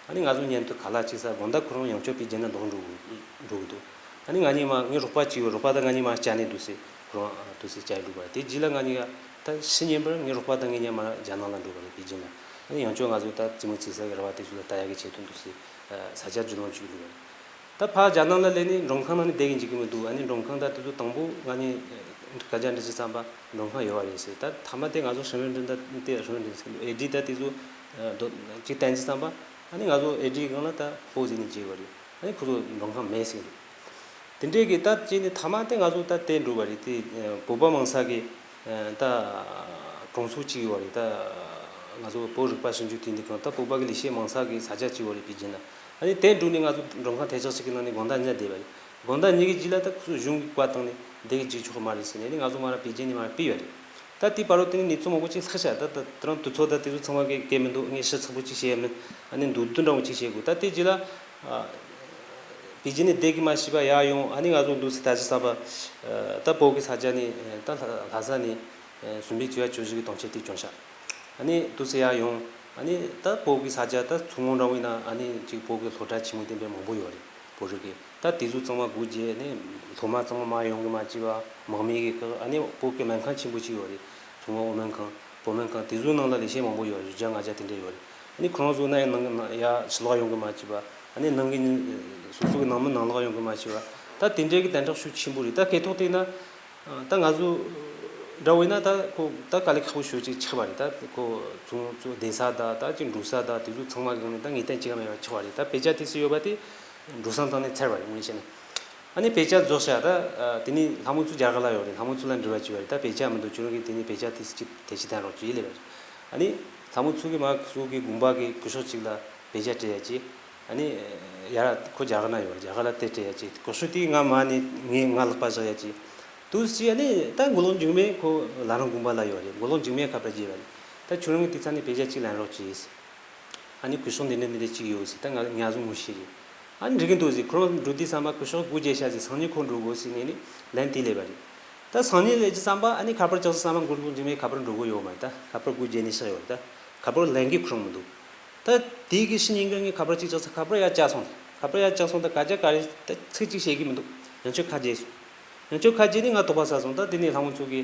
ཨ་ནི་ང་ཚོ་མཉམ་དུ་ཁ་ལག་གཅིག་ཟ་དགོང་དག་ཁོ་རང་ཡང་བསྐྱར་པེ་ཅིན་ན་ལོག་འགྲོ་འགྲོ་གི་འདུག་ཨ་ནི་ང་གཉིས་མ་ངའི་རོགས་པ་གཅིག་ཡོད། རོགས་པ་དང་ང་གཉིས་མ་བཅར་ནས་འདུག་སེ་ཁོ་རང་འདུག་སེ་བཅར་འགྲོ་བ་རེད། དེ་རྗེས་ལ་ང་གཉིས་ཀ་ད་ཕྱི་ཉིན་པར་ངའི་རོགས་པ་དང་ངེད་གཉིས་མ་རྒྱ་ནག་ལ་འགྲོ་བ་རེད། པེ་ཅིན་ལ། ཨ་ནི་ཡང་བསྐྱར་ང་ཚོ་ད་རྩེད་མོ་རྩེ་ས་གི་ར་བ་དེ་ཚོ་ལ་ལྟ་ཡག་གི་ཆེད་དུ་འདུག་སེ་ས་ཆ་རྒྱུས་ལོན་བྱེད་ཀྱི་འདུག་བ་རེད། ད་ཕར་རྒྱ་ནག་ལ་སླེབས་ནས་མགྲོན་ཁང་ནང་ནས་བསྡད་ཀྱི་འཇུག་གི་མི་འདུག་ཨ་ནི་མགྲོན་ཁང་ད་དེ་ཚོ་དང་པོ་ང་ནི་སྐད་ཆ་འདྲི་ཞིག་བསམ་པ་མགྲོན་ཁང་ཡོད་པ་རེད་ཟེར། ད་མཐའ་མ་དེ་ང་ཚོ་ཧྲི་མན་ཏིན་ད་དེ་ཧྲི་མན་ཏིན་ཟེར་ཨེ་ཌི་ད་དེ་ཚོ་ཅིག་བསྟན་ཅིག་བསམ་པ་ཨ་ནི་ང་ཚོ་ཨེ་ཌི་སྒང་ལ་ད་ཧྥོ་ཟེར་ནས་བརྗེ་བ་རེད། ཨ་ནི་ཁོ་ཚོ་མགྲོན་ཁང་མེད་ཟེར་གི་འདུག་དེ་འདྲས་ཀྱི་ད་ཅིག་ནི་མཐའ་མ་དེ་ང་ཚོ་ད་བསྟན་འགྲོ་བ་རེད། དེ་བོད་པ་མང་ས་གི་ད་གྲོང་ཚོ་གཅིག་ཡོད་རེད། ད་ང་ཚོ་བོད་རིག་པ་ཞིབ་འཇུག་དེ་འདི་གང་ད་བོད་པ་གི་ལས་བྱེད་མང་ས་གི་ས་ཆ་གཅིག་ཡོད་རེད། པེ་ཅིན་ལ། ཨ་ནི་དེ་འགྲོ་ནས་ང་ཚོ་མགྲོན་ཁང་དེ་ཅག་ཅིག་གི་ནང་ནས་དགོང་དག་ཉལ་བསྡད་པ་རེད། དགོང་དག་ཉལ་གི་རྗེས་ལ་ད་ཁོ་ཚོ་གཞུང་གི་བཀའ་བཏང་ནས་བསྡད་གི་འཇུག་ཆོག་མ་རེད་ཟེར་ནས་ཨ་ནི་ང་ཚོ་མ་ར་པེ་ཅིན་ནས་མ་ར་ཕུད་པ་རེད། ད་དེ་བར་དུ་དེ་ནས་ནུས་ཚོད་མང་པོ་ཅིག་ལྷག་ཤག་ད་ད་དེ་རིང་དུས་ཚོད་ད་དེ་ཚོ་ཚང་མ་གི་སྐད་མི་འདུག་ངས་ཞིབ་ཚགས་པོ་ཅིག་བཤད་ཡ་མིན། ཨ་ནི་མདོར་བསྡུས་འདྲ་བོ་ཅིག་བཤད་དགོས། ད་དེ་རྗེས་ལ། པེ་ཅིན་ནས་བསྡད་ཀྱི་མ་ཤེས་པ་ཡར་ཡོང་ཨ་ནི་ང་ཚོ་འདུག་སེ་ད་ཅི་བསམ་པ། ད་བོད་ཀྱི་ས་ཆ་ནས་ད་ལྷ་ས་ནས་བཟུམ་པའི་ཚོ་ཡ་བཅུ་བཞི་གི་དོན་ཆེན་དེ་བྱུང་ཤག་ཨ་ནི་འདུག་སེ་ཡར་ཡོང་ཨ་ནི་ད་བོད་ཀྱི་ས་ཆ་ད་མཚོ་སྔོན་འདྲ་བོ་ཡིན་ན་ཨ་ནི་ཅིག་བོད་ཀྱི་སློབ་གྲྭ་ཆེན་མོ་དེ་འདྲ་མང་པོ་ཡོད་རེད། བོད་རིགས་ཀྱི་ད་དེ་ཚོ་ཚང་མ་སྒོ་འབྱེད་ནས་སློབ་མ་ཚང་མ་མར་ཡོང་གི་མ་བཅུག་པ་དམག་མི་གི་ཁག་ཨ་ནི་བོད་ཀྱི་སྨན་ཁང་ཆེན་པོ་ཅིག་ཡོད་རེད། མཚོ་སྔོན་ཨོ་སྨན་ཁང་བོད་སྨན་ཁང་དེ་ཚོའི་ནང་ལ་ལས་བྱེད་མང་པོ་ཡོད་རེད། བཞི་བརྒྱ་ལྔ་བརྒྱ་དེ་འདྲ་ཡོད་རེད། ཨ་ནི་ཁོ་རང་ཚོ་ན་ཡང་ནང་ན་ཡ་ཕྱི་ལོགས་ཡོང་གི་མ་བཅུག་པ་ཨ་ནི་ནང་གི་ནི་སོ་སོ་གི་ནང་མི་ནང་ལོགས་ཡོང་གི་མ་བཅུག་པ་ད་དེ་འདྲའི་གི་དན་དྲག་ཤུགས་ཆེན་པོ་རེད། ད་སྐད་ཐོག་དེ་ན་ད་ང་ཚོ་འདྲ་བོ་ཡིན་ན་ད་ཁོ་ད་དཀའ་ལས་ཁག་པོ་ཞེ་པོ་ཅིག་ཆགས་པ་རེད། ད་ཁོ་ཚོ་ཚོ་བསྡད་ས་ད་ད་ཅིག་འགྲོ་ས་ད་དེ་ཚོ་ཚང་མ་གི་ནི་ད་ངེས་གཏན་ཅིག་མེད་པ་ཆགས་པ་རེད། ད་བེད་སྤྱད་དུས་སུ་ཡོད་པ་དེ་འགྲོ་སོང་བཏང་ནས་ཚར་བ་རེད་དངོས་གནས་བཤད་ན། ཨ་ནི་བེད་སྤྱད་རྫོགས་ཤག་ད་དེ་ནི་ལྷ་མོ་ཚོ་རྒྱ་གར་ལ་ཡོད་རེད། ལྷ་མོ་ཚོ་ལ་འབྲེལ་བ་བྱས་པ་རེད། ད་བེད་སྤྱད་མི་འདུག་ཁྱོད་རང་གིས་དེ་ནི་བེད་སྤྱད་དུས་སུ་ཅིག་དེ་ཅི་བཏང་རོགས་གྱིས་ལས་པ་རེད། ཨ་ནི་ལྷ་མོ་ཚོ་གི་མ་སོ་གི་དགོན་པ་གི་སྐུ་ཞབས་ཅིག་ལ་བེད་སྤྱད་སྤྲད་ཡ་ཅིག་ཨ་ནི་ཡར་ཁོ་རྒྱ་གར་ན་ཡོད་རེད། རྒྱ་གར་ལ་དེ་སྤྲད་ཡ་ཅིག་སྐུ་ཞབས་དེ་ང་མ་ནི་ངས་ང་ལག་པ་བཞག་ཡ་ཅིག་དུས་སུ་ཨ་ནི་ད་མགོ་ལོག་འཇིགས་མེད་ཁོ་ལ་རང་དགོན་པ་ལ་ཡོད་རེད། མགོ་ལོག་འཇིགས་མེད་ཁ་པར་བརྗེས་པ་རེད། ད་ཁྱོད་རང་གིས་དེ་ཚ་ནས་བེད་སྤྱད་ཅིག་ལེན་རོགས་གྱིས། ཨ་ནི་སྐུ་ཞབས་འདི་འདྲ་འདི་འདྲ་ཅིག་ཡོད་ཟེར། ད་ང་ང་ཚོ་ངོ་ཤེས་རེད། ཨ་ནི་འགྲིག་གི་འདུག་ཟེར། ཁོ་རང་འགྲོ་དུས་ཙམ་པ་སྐུ་ཞབས་སྒོ་འབྱེད་ཤག་ཟེར། སང་ཉིན་ཁོ་འགྲོ་དགོས་ཟེར་ནས་ནི་ལན་དེ་སླེབས་པ་རེད། ད་སང་ཉིན་སླེབས་ཀྱི་ཙམ་པ་ཨ་ནི་ཁ་པར་བཅག་ཙམ་པ་མགོ་ལོག་འཇིགས་མེད་ཁ་པར་འགྲོ་གི་ཡོད་མ་རེད། ད་ཁ་པར་སྒོ་འབྱེད་ནས་བཞག་ཡོད་རེད། ད་ཁ་པར་ལན་གྱི་ཁོ་རང་མི་འདུག་ད་དེ་གི་ཕྱི་ཉིན་གི་ངས་ཁ་པར་གཅིག་བཅག་ཙང་ཁ་པར་ཡར་བཅག་སོང་། ཁ་པར་ཡར་བཅག་སོང་། ད་སྐད་ཆ་ག་རེ་ད་ཚིག་གཅིག་བཤད་གི་མི་འདུག་ཡང་ཁྱོད་ཁ་བརྗེད་སོང་། ཡང་ཁྱོད་ཁ་བརྗེད་ནས་ང་དོགས་པ་ཟ་སོང་། ད་དེ་ནས་ལྷ་མོ་ཚོ་གི་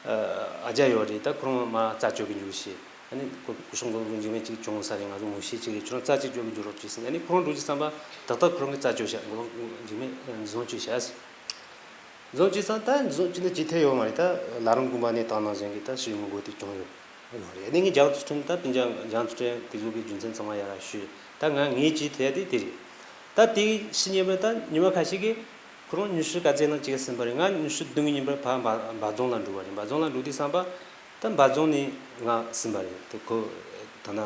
ཨ་ཅག་ཡོད་རེད། ད་ཁོ་རང་མ་རྩད་གཅོད་གི་འཇུག་ཤེས། ཨ་ནི་ཁོ་སྐུ་ཞབས་མགོ་ལོག་འཇིགས་མེད་ཅིག་བྱུང་ས་རེད། ང་ཚོ་ངོ་ཤེས་ཅིག་རེད། ཁྱོད་རང་རྩད་གཅིག་གཅོད་གི་འཇུག་རོགས་གྱིས་ཟེར། ཨ་ནི་ཁོ་རང་འགྲོ་ཅི་བསམ་པ་ཏག་ཏག་ཁོ་རང་གི་རྩད་གཅོད་བྱས། མགོ་ལོག་འཇིགས་མེད་འཛིན་བཟུང་བྱས་བྱས་ཟེར། འཛིན་བཟུང་བྱས་ཙང་ད་འཛིན་བཟུང་བྱས་ན་ཅི་ཐད་ཡོད་མ་རེད། ད་ལ་རང་དགོན་པ་ནས་བཏང་ནང་བཞིན་གི་ད་ཞུ་ཡོང་གི་དགོས་དེ་བྱུང་ཡོད་ཡོད་རེད། ཨ་ནི་ངས་རྒྱ་མཚོ་ཁྲོམ་ད་པིན་ཅང་རྒྱ་མཚོ་ཁྲོམ་དེ་ཚོ་གི་རྒྱུ་མཚན་ཚང་མ་ཡར་ཞུས། ད་ང་ངས་ཅི་ཐད་དེ་དེ་རེད། ད་དེ་ཕྱི་ཉིན་པ་ད་ཉི་མ་ཁ་ཤས་ཀྱི་ཁོ་རང་ཉི་ཤུ་ག་ཚོད་ནང་གཅིག་ཟིན་པ་རེད། ང་ཉི་ཤུ་བདུན་གྱི་ཉིན་པར་ཕར་འབའ་འབའ་རྫོང་ལ་འགྲོ་བ་རེད། འབའ་རྫོང་ལ་འགྲོ་དུས་བསམ་པ་ད་འབའ་རྫོང་ནས་ང་ཟིན་པ་རེད། དེ་ཁོ་ད་ན་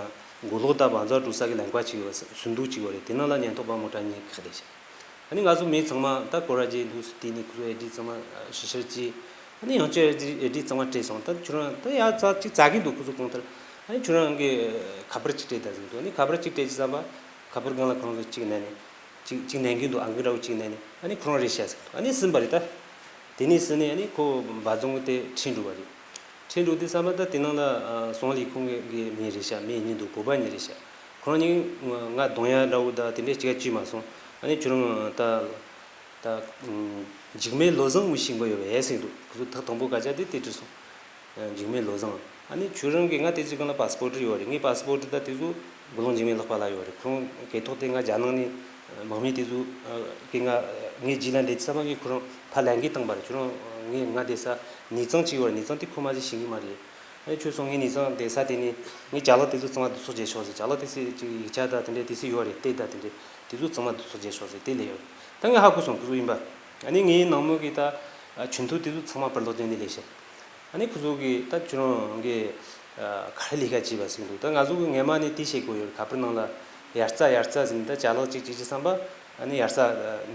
མགོ་ལོག་ད་འབའ་རྫོང་འགྲོ་ས་གི་ལམ་ཁ་ཅིག་ཡོད་པ་ཟིན་འདུག་ཅིག་ཡོད་རེད། དེ་ནང་ལ་ཉེན་རྟོག་པ་མོ་ཊ་གཉིས་ཁག་བསྡད་ཤག་ཨ་ནི་ང་ཚོ་མི་ཚང་མ་ད་སྐོར་ར་རྗེས་འདུག་སུ་དེ་ནས་ཁོ་ཚོ་ཨེ་ཌི་ཚང་མ་ཞིབ་བཤེར་གྱིས། ཨ་ནི་ཡང་བསྐྱར་ཨེ་ཌི་ཨེ་ཌི་ཚང་མ་སྤྲད་སོང་། ད་ཁྱོད་རང་ད་ཡ་ཙག་ཅིག་ཙག་གི་འདུག་ཁོ་ཚོ་གང་ལྟར་ཨ་ནི་ཁྱོད་རང་གི་ཁ་པར་ཅིག་སྤྲད་ད་ཟིན་འདུག་ཨ་ནི་ཁ་པར་ཅིག་སྤྲད་ཀྱི་བསམ་པ་ཁ་པར་སྒང་ལ་ཁོ་རང་ཚོ་ཅིག་ནས་ནས། གཅིག་གཅིག་ནན་གྱི་འདུག་ཨང་ཀི་འདྲ་བོ་གཅིག་ནན་ནས་ཨ་ནི་ཁོ་རང་རེད་ཤག་ཟེར་འདུག་ཨ་ནི་ཟིན་པ་རེད་ད། དེ་ནས་ཟིན་ནས་ཨ་ནི་ཁོ་འབའ་རྫོང་གི་དེ་ཁྲིད་འགྲོ་བ་རེད། ཁྲིད་འགྲོ་དུས་ཙམ་པ་ད་དེ་ནང་ལ་ཨ་སོང་ལི་ཁོང་གི་གི་མི་རེད་ཤག་མི་གཉིས་འདུག་བོད་པ་གཉིས་རེད་ཤག་ཁོ་རང་གཉིས་ང་གདོང་ཡ་འདྲ་བོ་ད་དེ་འདྲས་གཅིག་ག་བཅོས་མ་སོང་། ཨ་ནི་ཁྱོད་རང་ད་ད་འཇིགས་མེད་བློ་བཟང་ངོ་ཤེས་པ་ཡོད་པས་ཟེར་འདུག་ཁོ་ཚོ་ཐག་དང་པོ་སྐད་ཆ་དེ་དེ་དྲིས་སོང་། འཇིགས་མེད་བློ་བཟང་། ཨ་ནི་ཁྱོད་རང་གིས་ང་དེ་ཅིག་གང་ལ་པ་སི་པོར་ཊི་ཡོད་རེད། ངའི་པ་སི་པོར་ཊི་ད་དེ་ཚོ་མགོ་ལོག་འཇིགས་མེད་ལག་པ་ལ་ཡོད་རེད། ཁོང་སྐད་ཐོག་དེ་ང་རྒྱ་ནང་ནས་དམག་མི་དེ་ཚོ་གི་ང་ངའི་རྗེས་ལ་འདེད་ས་མ་གི་ཁོ་རང་ཕར་ལན་གི་བཏང་པ་རེད། ཁྱོད་རང་ངས་ང་བསྡད་ས་ནི་ཙང་ཅིག་ཡོད་རེད། ནི་ཙང་དེ་ཁོ་མ་ཟིག་ཤེས་གི་མ་རེད། ཨ་ནི་ཁྱོད་སོང་ངའི་ནི་ཙང་བསྡད་ས་དེ་ནས་ངའི་ཅ་ལག་དེ་ཚོ་ཚང་མ་བསྡུ་གསོག་བྱས་ཆོག་ཟེར། ཅ་ལག་དེ་ཚོ་ཅིག་ཡིག་ཆ་ད་དེ་འདྲས་དེ་ཚོ་ཡོད་རེད། དེ་ད་དེ་འདྲས་དེ་ཚོ་ཚང་མ་བསྡུ་གསོག་བྱས་ཆོག་ཟེར་དེ་ལས་ཡོད་རེད། ད་ངས་ཧ་གོ་སོང་ཁོ་ཚོ་ཡིན་པ། ཨ་ནི་ངའི་ནང་མོ་གི་ད་ཆུན་ཐུ་དེ་ཚོ་ཚང་མ་བར་ལོག་དེ་ནས་ལས་བྱེད། ཨ་ནི་ཁོ་ཚོ་གིས་ད་ཁྱོད་རང་གིས་ག་རེ་ལས་ཀ་བྱས་པ་ཟེར་གི་འདུག་ད་ང་ཚོ་གིས་སྔས་མ་ནས་དེ་བཤད་དགོས་ཡོད་རེད། ཁ་པར་ནང་ལ་ཡར་རྩ་ཡར་རྩ་ཟེར་ནས་ད་ཅ་ལག་ཅིག་ཅིག་ཅིག་བསམ་པ། ཨ་ནི་ཡར་རྩ་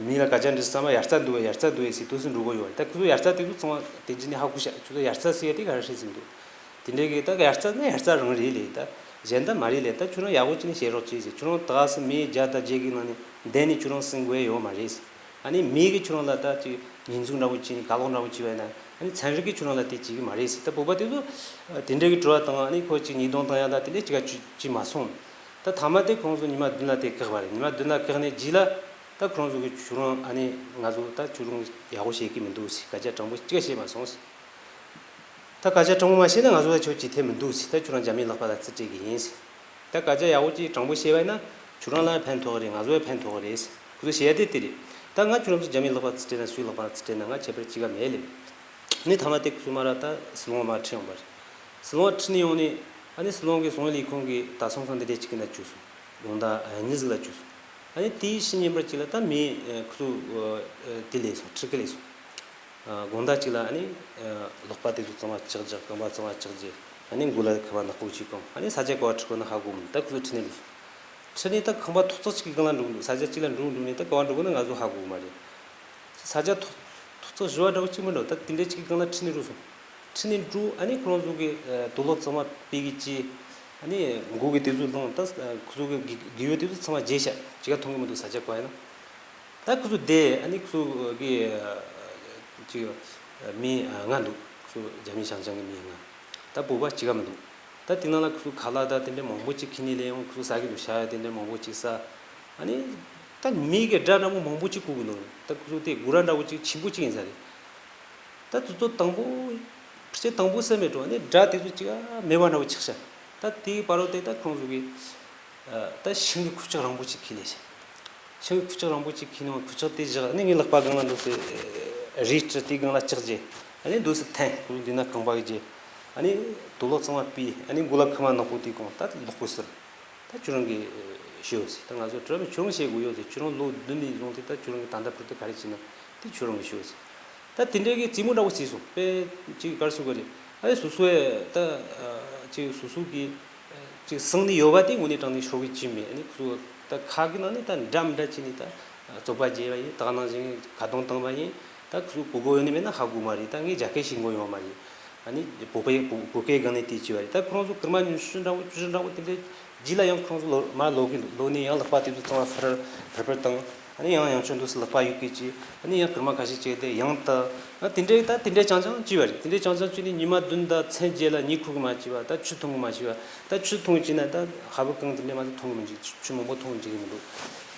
མི་ལ་སྐད་ཆ་འདྲི་བསམ་པ་ཡར་རྩ་འདུག་གས་ཡར་རྩ་འདུག་གས་ཟེར་དུས་སུ་འགྲོ་གི་ཡོད་རེད། ད་ཁོ་ཚོ་ཡར་རྩ་དེ་ཚོ་ཚང་མ་དེ་རྗེས་ནས་ཧ་གོ་ཤག་ཁྱོད་ཚོ་ཡར་རྩ་ཟེར་ཡ་དེ་ག་རེ་རེད་ཟེར་གི་འདུག་དེ་འདྲའི་གི་ད་ཡར་རྩ་ན་ཡར་རྩ་རང་རེད་ལས་ད། གཞན་ད་མ་རེད་ལས། ད་ཁྱོད་རང་ཡག་པོ་བྱས་ནས་བཤད་རོགས་གྱིས་ཟེར། ཁྱོད་རང་ད་ག་སེ་མི་བརྒྱ་དང་བརྒྱད་ཀྱི་ནང་ནས་བདུན་ནས་ཁྱོད་རང་ཟིན་དགོས་ཡ་ཡོད་མ་རེད་ཟེར། ཨ་ནི་མི་གིས་ཁྱོད་རང་ལ་ད་ཅིག་ཉེས་འཛུགས་འདྲ་བོ་བྱས་ནས་ག་ལོག་འདྲ་བོ་བྱས་པ་ཡིན་ན། ཨ་ནི་ཚན་རིག་གིས་ཁྱོད་རང་ལ་དེ་བྱེད་ཀྱི་མ་རེད་ཟེར། ད་བོད་པ་དེ་ཚོ་དེ་འདྲའི་གི་དྲི་བ་དང་། ཨ་ནི་ཁོ་ཅིག་ཉེས་རྡུང་བཏང་ཡ་ད་དེ་འདྲ་ཅིག་ག་བྱེད་བྱེད་མ་སོང་། ད་མཐའ་མ་དེ་ཁོང་ཚོ་ཉི་མ་བདུན་ལ་དེ་བཀག་པ་རེད། ཉི་མ་བདུན་ལ་བཀག་ནས་རྗེས་ལ་ད་ཁོང་ཚོ་གིས་ཁྱོད་རང་ཨ་ནི་ང་ཚོ་ད་ཁྱོད་རང་ཡག་པོ་བཤད་ཀྱི་མི་འདུག་ཟེར། སྐད་ཆ་དྲང་པོ་གཅིག་བཤད་མ་སོང་ཟེར། ད་སྐད་ཆ་དྲང་པོ་མ་བཤད་ན་ང་ཚོ་ལ་ཁྱོད་ཅིག་ཐེབས་མི་འདུག་ཟེར། ད་ཁྱོད་རང་རྒྱ་མིའི་ལག་པ་ལ་རྩིས་སྤྲད་ཀྱི་ཡིན་ཟེར། ད་སྐད་ཆ་ཡག་པོ་ཅིག་དྲང་པོ་བཤད་པ་ཡིན་ན་ཁྱོད་རང་ལ་ཕན་ཐོགས་ཀྱི་རེད། ང་ཚོ་ལ་ཕན་ཐོགས་ཀྱི་རེད་ཟེར། ཁོ་ཚོ་བཤད་ཡ་དེ་དེ་རེད། ད་ང་ཁྱོད་རང་ཚོ་རྒྱ་མིའི་ལག་པ་རྩིས་སྤྲད་ན་སུའི་ལག་པ་རྩིས་སྤྲད་ན་ང་ཁྱད་པར་ཅི་ག་མེད་ལེ། ནི་མཐའ་མ་དེ་ཁོ་ཚོ་མ་ར་ད་སྲིད་བློན་མར་ཁྲིད་ཡོང་བ་རེད། སྲིད་བློན་ཁྲིད་ནས་ཡོང་ནས་ཨ་ནི་སྲིད་བློན་གྱིས་སྲིད་བློན་ལས་ཁུངས་ཀྱི་ད་སོང་ཙང་འདི་འདྲས་ཅིག་གི་ན་བཅུག་སོང་། དགོང་དག་ཉི་ཟིག་ལ་བཅུག་སོང་། ཨ་ནི་དེའི་ཕྱི་ཉིན་པར་ཅིག་ལ་ད་མི་ཁོ་ཚོ་དེ་ལས་སོང་། ཁྲིད་ཀི་ལས་སོང་། དགོང་དག་ཅིག་ལ་ཨ་ནི་ལག་པ་དེ་ཚོ་གཙང་མ་བཅག་རྒྱུ། རྐང་པ་གཙང་མ་བཅག་རྒྱུ། ཨ་ནི་མགོ་ལ་ཁ་བ་ནག་པོ་ཅིག་གང་། ཨ་ནི་ས་ཆ་ག་བ་ཁྲིད་དགོས་ན་ཧ་གོ་མི་འདུག་ད་ཁོ་ཚོ་ཁྲིད་ནས་འགྲོ་སོང་། ཁྲིད་ནས་ད་ཁང་པ་ཐོག་བརྩེགས་ཅིག་གི་སྒང་ལ་འགྲོ་གི་འདུག་ས་ཆ་གཅིག་ལ་འགྲོ་འགྲོ་ནས་ད་ག་བ་འགྲོ་དགོས་ན་ང་ཚོ་ཧ་གོ་གི་མ་རེད། ས་ཆ་ཐོག་ཐོག་བརྩེགས་བཞི་བ་འདྲ་བོ་གཅིག་མི་འདྲ་བོ། ད་དེ་འདྲའི་གཅིག་གི་སྒང་ལ་ཁྲིད་ནས་འགྲོ་སོང་། ཁྲིད་ནས་འགྲོ། ཨ་ནི་ཁོ་རང་ཚོ་གི་དུག་ལོག་གཙང་མ་སྤེལ་གི་ཅི། ཨ་ནི་མགོ་གི་དེ་ཚོ་བླངས། ད་ཁོ་ཚོ་གི་གི་གི་ཡོ་དེ་ཚོ་ཚང་མ་བརྗེས་ཤག་ཅི་ག་མཐོང་གི་མི་འདུག་ས་ཆ་ག་བ་ཡིན་ན། ད་ཁོ་ཚོ་བསྡད། ཨ་ནི་ཁོ་ཚོ་གི་ཅིག་མི་ལྔ་འདུག་ཁོ་ཚོ་རྒྱ་མི་ཞང་ཞང་གི་མི་ལྔ། ད་བོད་པ་གཅིག་ག་མི་འདུག་ད་དེ་ནང་ལ་ཁོ་ཚོ་ཁ་ལག་ད་དེ་འདྲ་མང་པོ་ཅིག་ཁྱེར་ནས་སླེབས་ཡོང་། ཁོ་ཚོ་ཟ་གི་འདུག་ཤ་ཡ་དེ་འདྲ་མང་པོ་ཅིག་ཟ། ཨ་ནི་ད་མི་གི་སྒྲ་འདྲ་པོ་མང་པོ་ཅིག་གོ་གི་འདུག་ད་ཁོ་ཚོ་དེ་སྒོ་ར་འདྲ་པོ་ཅིག་ཆེན་པོ་ཅིག་ཡིན་ས་རེད། ད་དུས་ཚོད་དང་པོ་ཕལ་ཆེར་དང་པོ་ཟེར་མེད་འགྲོ། ཨ་ནི་སྒྲ་དེ་ཚོ་ཅིག་ག་མེད་པ་འདྲ་པོ་ཆགས་ཤག་ད་དེའི་བར་དུ་དེ་ད་ཁོང་ཚོ་གི་ད་ཤིང་གི་ཁུག་ཀྱོག་རིང་པོ་ཅིག་ཁྱེར་ལེ་ཤག་ཤིང་གི་ཁུག་ཀྱོག་རིང་པོ་ཅིག་ཁྱེར་ནས་ཁུག་ཀྱོག་དེ་བཞག་ནས་ངའི་ལག་པ་སྒང་ལ་འདུག་སེ་རས་བྲིས། དེའི་སྒང་ལ་བཅག་རྗེས། ཨ་ནི་འདུག་སེ་འཐེན། ཁོ་འདི་ན་རྐང་པ་གི་རྗེས། ཨ་ནི་དུག་ལོག་གཙང་མ་སྤོས། ཨ་ནི་མགོ་ལ་ཁ་མ་ནག་པོ་དེ་གང་ད་ལོག་གོ་ཟེར། ད་ཁྱོད་རང་གིས་ཤོད་ཟེར། ད་ང་ཚོ་དྲི་བ་མེད། ཁྱོད་རང་བཤད་དགོས་ཡོད་ཟེར། ཁྱོད་རང་ལོ་བདུན་ནས་བཟུང་སྟེ་ད་ཁྱོད་རང་གིས་ད་ལྟ་བར་དུ་ག་རེ་བྱས་ན་དེ་ཁྱོད་རང་གིས་ཤོད་ཟེར། ད་དེ་འདྲའི་གི་རྩེད་མོ་འདྲ་པོ་རྩེས་སོང་། དཔེ་ཅིག་ག་རེ་ཟེར་དགོས་རེད། ཨ་ནི་སོ་སོའི་ད་ཅིག་སོ་སོ་གི་ཅིག་སྲུང་ནས་ཡོད་པ་དེ་དངོས་གནས་དྲང་གནས་ཤོར་གི་ཅི་མེད། ཨ་ནི་ཁོ་ཚོ་ད་ཁ་གི་ནང་ནས་ད་འདྲ་མི་འདྲ་བྱས་ནས་ད་བཙོག་པ་བརྗེས་པ་ཡིན། ད་ག་ནང་བཞིན་ཁ་རྡུང་བཏང་བ་ཡིན། ད་ཁོ་ཚོ་གོ་གོ་ཡོད་ནི་མེད་ན་ཧ་གོ་མ་རེད། ད་ངས་རྒྱ་སྐད་ཤེས་གོ་ཡོད་མ་རེད། ཨ་ནི་བོད་པའི་བོད་བོད་སྐད་སྒང་ནས་དེ་བྱས་པ་རེད། ད་ཁོ་རང་ཚོ་སྐར་མ་ཉི་ཤུ་འདྲ་པོ་བཅུ་བཞི་འདྲ་པོ་དེ་འདྲའི་རྗེས་ལ་ཡང་ཁོ་རང་ཚོ་ལོ་མར་ལོག་གི་འདུག་ལོག་ནས་ཡང་ལག་པ་དེ་ཚོ་ཚང་མ་ཕར་ཕར་ཕར་བཏང་། ཨ་ནི་ཡང་ཡང་ཆོས་འདུག་སེ་ལག་པ་གཡུག་གི་ཅི། ཨ་ནི་ཡང་སྐར་མ་ཁ་ཤས་བྱས་ཏེ་ཡང་ད། ཨ་དེ་འདྲའི་ད་དེ་འདྲའི་རྐྱང་རྐྱང་བྱས་པ་རེད། དེ་འདྲའི་རྐྱང་རྐྱང་བྱས་ནས་ཉི་མ་བདུན་དང་མཚན་བརྒྱད་ལ་གཉིད་ཁུག་གི་མ་བྱས་པ། ད་ཆུ་འཐུང་གི་མ་བྱས་པ། ད་ཆུ་འཐུང་བྱས་ན་ད་ཧ་བུ་གང་དེ་འདྲའི་མ་ཚད་འཐུང་གི་མི་འཇུག་ཆུ་མང་པོ་འཐུང་གི་འཇུག་གི་མི་འདུག་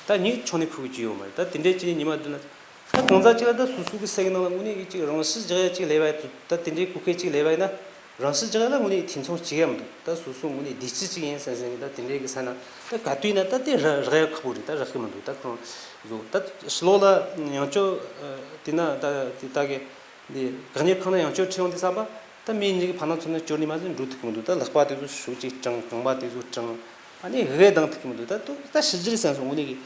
ད་གཉིད་ཆུང་ནས་ཁུག་གི་ཅི་ཡོད་མ་རེད། ད་དེ་འདྲའི་བྱས་ནས་ཉི་མ་བདུན་ལ། ད་གང་ཟག་ཅིག་ལ་ད་སོ་སོ་གི་སེམས་ཀྱི་ནང་ལ་དངོས་གནས་ཀྱི་ཅིག་རང་ཤི་རྒྱག་ཡ་ཅིག་སླེབས་པ་ཡིན་ད། དེ་འདྲའི་གོ་སྐབས་ཅིག་སླེབས་པ་ཡིན་ན། རང་ཤི་རྒྱག་ཡ་ལ་དངོས་གནས་འཐུས་ཚང་བྱེད་ཡ་མི་འདུག་ད་སོ་སོ་དངོས་གནས་བདེ་སྐྱིད་ཅིག་ཡིན་བསམ་བསམ་གི་ད་དེ་འདྲའི་གི་ས་ན་ད་ག་དུས་ན་ད་དེ་རག་རག་ཡ་ཁག་པོ་རེད། ད་རག་གི་མི་འདུག་ད་ཁོང་ཚོ་ད་ཕྱི་ལོགས་ལ་ཡང་ཅོ་དེ་ན་ད་དེ་ད་གི་འདི་ག་ཉེ་ཁང་ན་ཡང་ཅོ་ཁྲིད་ཡོང་དུས་བསམ་པ། ད་མི་གཉིས་ཀྱི་ཕ་ན་ཚོ་ན་སྐྱོར་ནས་མ་ཟིན་འགྲོ་ཐུབ་ཀྱི་མི་འདུག་ད་ལག་པ་དེ་ཚོ་ཤུགས་ཅིག་སྐྲངས། རྐང་པ་དེ་ཚོ་སྐྲངས། ཨ་ནི་འོད་ལྡང་ཐུབ་ཀྱི་མི་འདུག་ད་ད་ད་ཤི་རྒྱུ་རེད་བསམ་སོང་། དངོས་གནས་ཀྱི་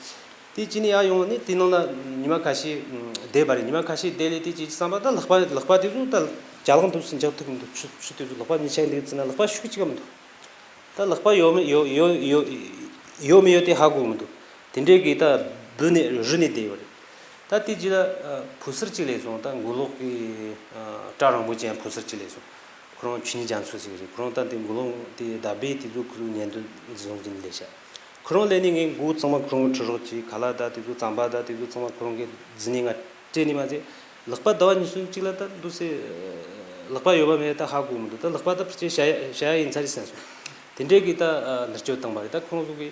དེ་ཅི་ནས་ཡར་ཡོང་ནས་དེ་ནང་ལ་ཉི་མ་ཁ་ཤས་བསྡད་པ་རེད། ཉི་མ་ཁ་ཤས་བསྡད་ལས་དེ་ཅི་བསམ་པ། ད་ལག་པ་ལག་པ་དེ་ཚོ་ད་ཅ་ལག་འདུག་སེ་འཇག་ཐུབ་ཀྱི་མི་འདུག་ཆུ་ཆུ་དེ་ཚོ་ལག་པ་མི་ཆགས་འདུག་ཟེར་ན་ལག་པ་ཤུགས་ཅིག་ག་མི་འདུག་ད་ལག་པ་ཡོད་མེད་ཡོད་ཡོད་ཡོད་ཡོད་མེད་ཡོད་དེ་ཧ་གོ་མི་འདུག་དེ་འདྲའི་གི་ད་བུད་ནས་རུལ་ནས་བསྡད་ཡོད་རེད། ད་དེ་རྗེས་ལ་ཕོ་གསར་གཅིག་སླེབས་སོང་། ད་མགོ་ལོག་གི་སྐྲ་རིང་པོ་ཅན་ཕོ་གསར་གཅིག་སླེབས་སོང་། ཁོ་རང་ཆོས་ཉིད་རྒྱ་མཚོ་ཟེར་གི་རེད། ཁོ་རང་ད་དེ་མགོ་ལོག་དེ་ཟླ་བྷེ་དེ་ཚོ་ཁོ་ཚོ་ཉན་དུ་བཟུང་གིན་སླེབས་ཤག་ཁོ་རང་སླེབས་ནས་ངས་མགོ་ཚང་མ་ཁོ་རང་གི་འཁྲུད་རོགས་གྱིས། ཁ་ལག་ད་དེ་ཚོ་རྩམ་པ་ད་དེ་ཚོ་ཚང་མ་ཁོ་རང་གིས་བརྫིས་ནས་ང་སྤྲད་ནས་མ་ཚད། ལག་པ་ཟླ་བ་གཉིས་གསུམ་གཅིག་ལ་ད་འདུག་སེ་ལག་པ་ཡོད་པ་མེད་ད་ཧ་གོ་མི་འདུག་ད་ལག་པ་ད་ཕལ་ཆེར་བྱ་ཡ་བྱ་ཡ་ཡིན་ཚར་རེད་བསམ་སོང་། དེ་འདྲའི་གི་ད་མནར་གཅོད་བཏང་པ་རེད། ད་ཁོ་རང་ཚོ་གི་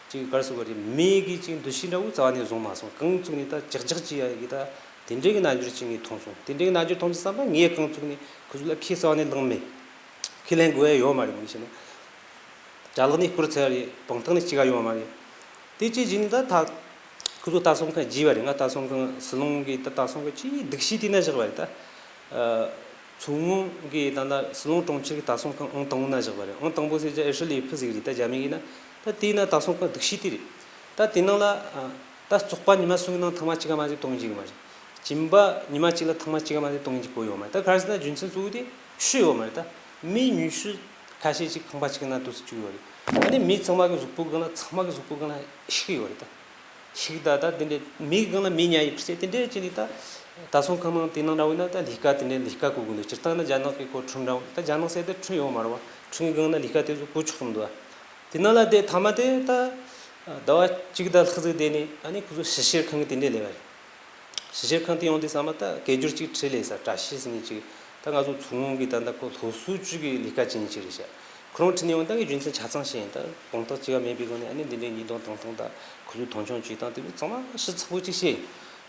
ཅིག་ག་རེ་ཟེར་དགོས་རེད། མི་གི་ཅིག་འདུ་ཤེས་འདྲ་བོ་རྩ་བ་ནས་བཟུང་མ་སོང་། རྐང་བཙུགས་ནས་ད་ཅག་ཅག་ཅིག་ཡ་གི་ད་དེ་འདྲའི་གི་རྣལ་འབྱོར་ཅིག་ངས་མཐོང་སོང་། དེ་འདྲའི་གི་རྣལ་འབྱོར་མཐོང་དུས་བསམ་པ་ངས་རྐང་བཙུགས་ནས་ཁོ་ཚོ་ལ་ཁས་རྩ་བ་ནས་བླངས་མེད། ཁས་ལེན་དགོས་ཡ་ཡོད་མ་རེད། མི་ཤེས་ན། ཅ་ལག་ནས་བསྐུར་ཚར་རེད། བང་ཐང་ནས་གཅིག་ག་ཡོད་མ་རེད། དེ་ཅི་བྱས་ནས་ད་ད་ཁོ་ཚོ་ལྟ་སྲུང་ཁང་བརྗེས་པ་རེད། ང་ལྟ་སྲུང་ཁང་སྲིད་བློན་གི་ད་ལྟ་སྲུང་ཁང་ཅིག་སྡུག་ཤོས་དེ་ན་བཞག་པ་རེད་ད། མཚོ་སྔོན་གི་ད་ལྟ་སྲིད་བློན་གྲོང་ཁྱེར་གི་ལྟ་སྲུང་ཁང་ཨང་དང་པོ་ན་བཞག་པ་རེད། ཨང་དང་པོ་ཟེར་རྒྱུ་ཨེ་ཧྲི་ལི་ཕུ་ཟེར་གི་རེད། ད་རྒྱ་མི་གི་ན་ད་དེའི་ན་ལྟ་སྲུང་ཁང་སྡུག་ཤོས་དེ་རེད། ད་དེ་ནང་ལ་ད་བཙོག་པ་ཉི་མ་གསུམ་གི་ནང་ཐེངས་མ་གཅིག་ག་མ་ཟིག་གཏོང་རྒྱུ་གི་མ་རེད། གཅིན་པ་ཉི་མ་གཅིག་ལ་ཐེངས་མ་གཅིག་ག་མ་ཟིག་གཏོང་རྒྱུ་གོ་ཡོད་མ་རེད། ད་ག་རེ་ཟེར་ན་རྒྱུ་མཚན་གཙོ་བོ་དེ་ཆུ་ཡོད་མ་རེད། ད་མི་ཉི་ཤུ་ཁ་ཤས་ཅིག་ཁང་པ་གཅིག་གི་ནང་འདུག་སེ་བཅུག་ཡོད་རེད། ཨ་ནི་མི་ཚང་མ་གི་གཟུགས་པོ་སྒང་ལ་ཚང་མ་གི་གཟུགས་པོ་སྒང་ལ་ཤི་གི་ཡོད་རེད་ད། ཤིག་ད་ད་དེ་འདྲའི་མིའི་སྒང་ལ་མི་ཉར་ཡི་ཕྱིར་དེ་འདྲའི་ཅི་ནི་ད་ད་སོང་ཁང་ནང་དེ་ནང་འདྲ་བོ་ན་ད་ལས་ཀ་དེ་འདྲའི་ལས་ཀ་གོ་དགོས་འདུག་སྤྱིར་བཏང་ན་རྒྱ་ནག་གི་ཁོ་ཁྲིམས་འདྲ་བོ་ད་རྒྱ་ནག་ཟེར་ད་ཁྲིམས་ཡོད་མ་རེད་བ། ཁྲིམས་ཀྱི་སྒང་ན་ལས་ཀ་དེ་ཚོ་གོ་ཆོག་གི་འདུག་བ། དེ་ནང་ལ་དེ་མཐའ་མ་དེ་ད་ཟླ་བ་གཅིག་ད་ལྷག་ཟིག་དེ་ནི་ཨ་ནི་ཁོ་ཚོ་ཞིབ་བཤེར་ཁང་གི་དེ་འདྲའི་ལས་པ་རེད། ཞིབ་བཤེར་ཁང་དུ་ཡོང་དུས་ཙམ་པ་ད་སྐད་སྒྱུར་གཅིག་ཁྲིད་ལས་ས་བཀྲ་ཤིས་ཟེར་མཁན་གཅིག་ད་ང་ཚོ་མཚོ་སྔོན་གྱི་ད་ལྟ་ཁོ་སློབ་གསོ་ཅུས་ཀྱི་ལས་ཀ་བྱེད་མཁན་གཅིག་རེད་ཤག་ཁོ་རང་ཁྲིད་ནས་ཡོང་ད་ངས་རྒྱུ་མཚན་ཆ་ཚང་བཤད་ཡིན། ད་དཔང་རྟགས་གཅིག་ག་མེད་པའི་སྒོ་ནས་ཨ་ནི་འདི་འདྲའི་ཉེས་རྡུང་བཏང་སྟངས་ད་ཁོ་ཚོས་མཐོང་ཆུང་གཅིག་དང་དེ་ཚོ་ཚང་མ་ཞིབ་ཚགས་པོ་གཅིག་བཤད་ཡིན།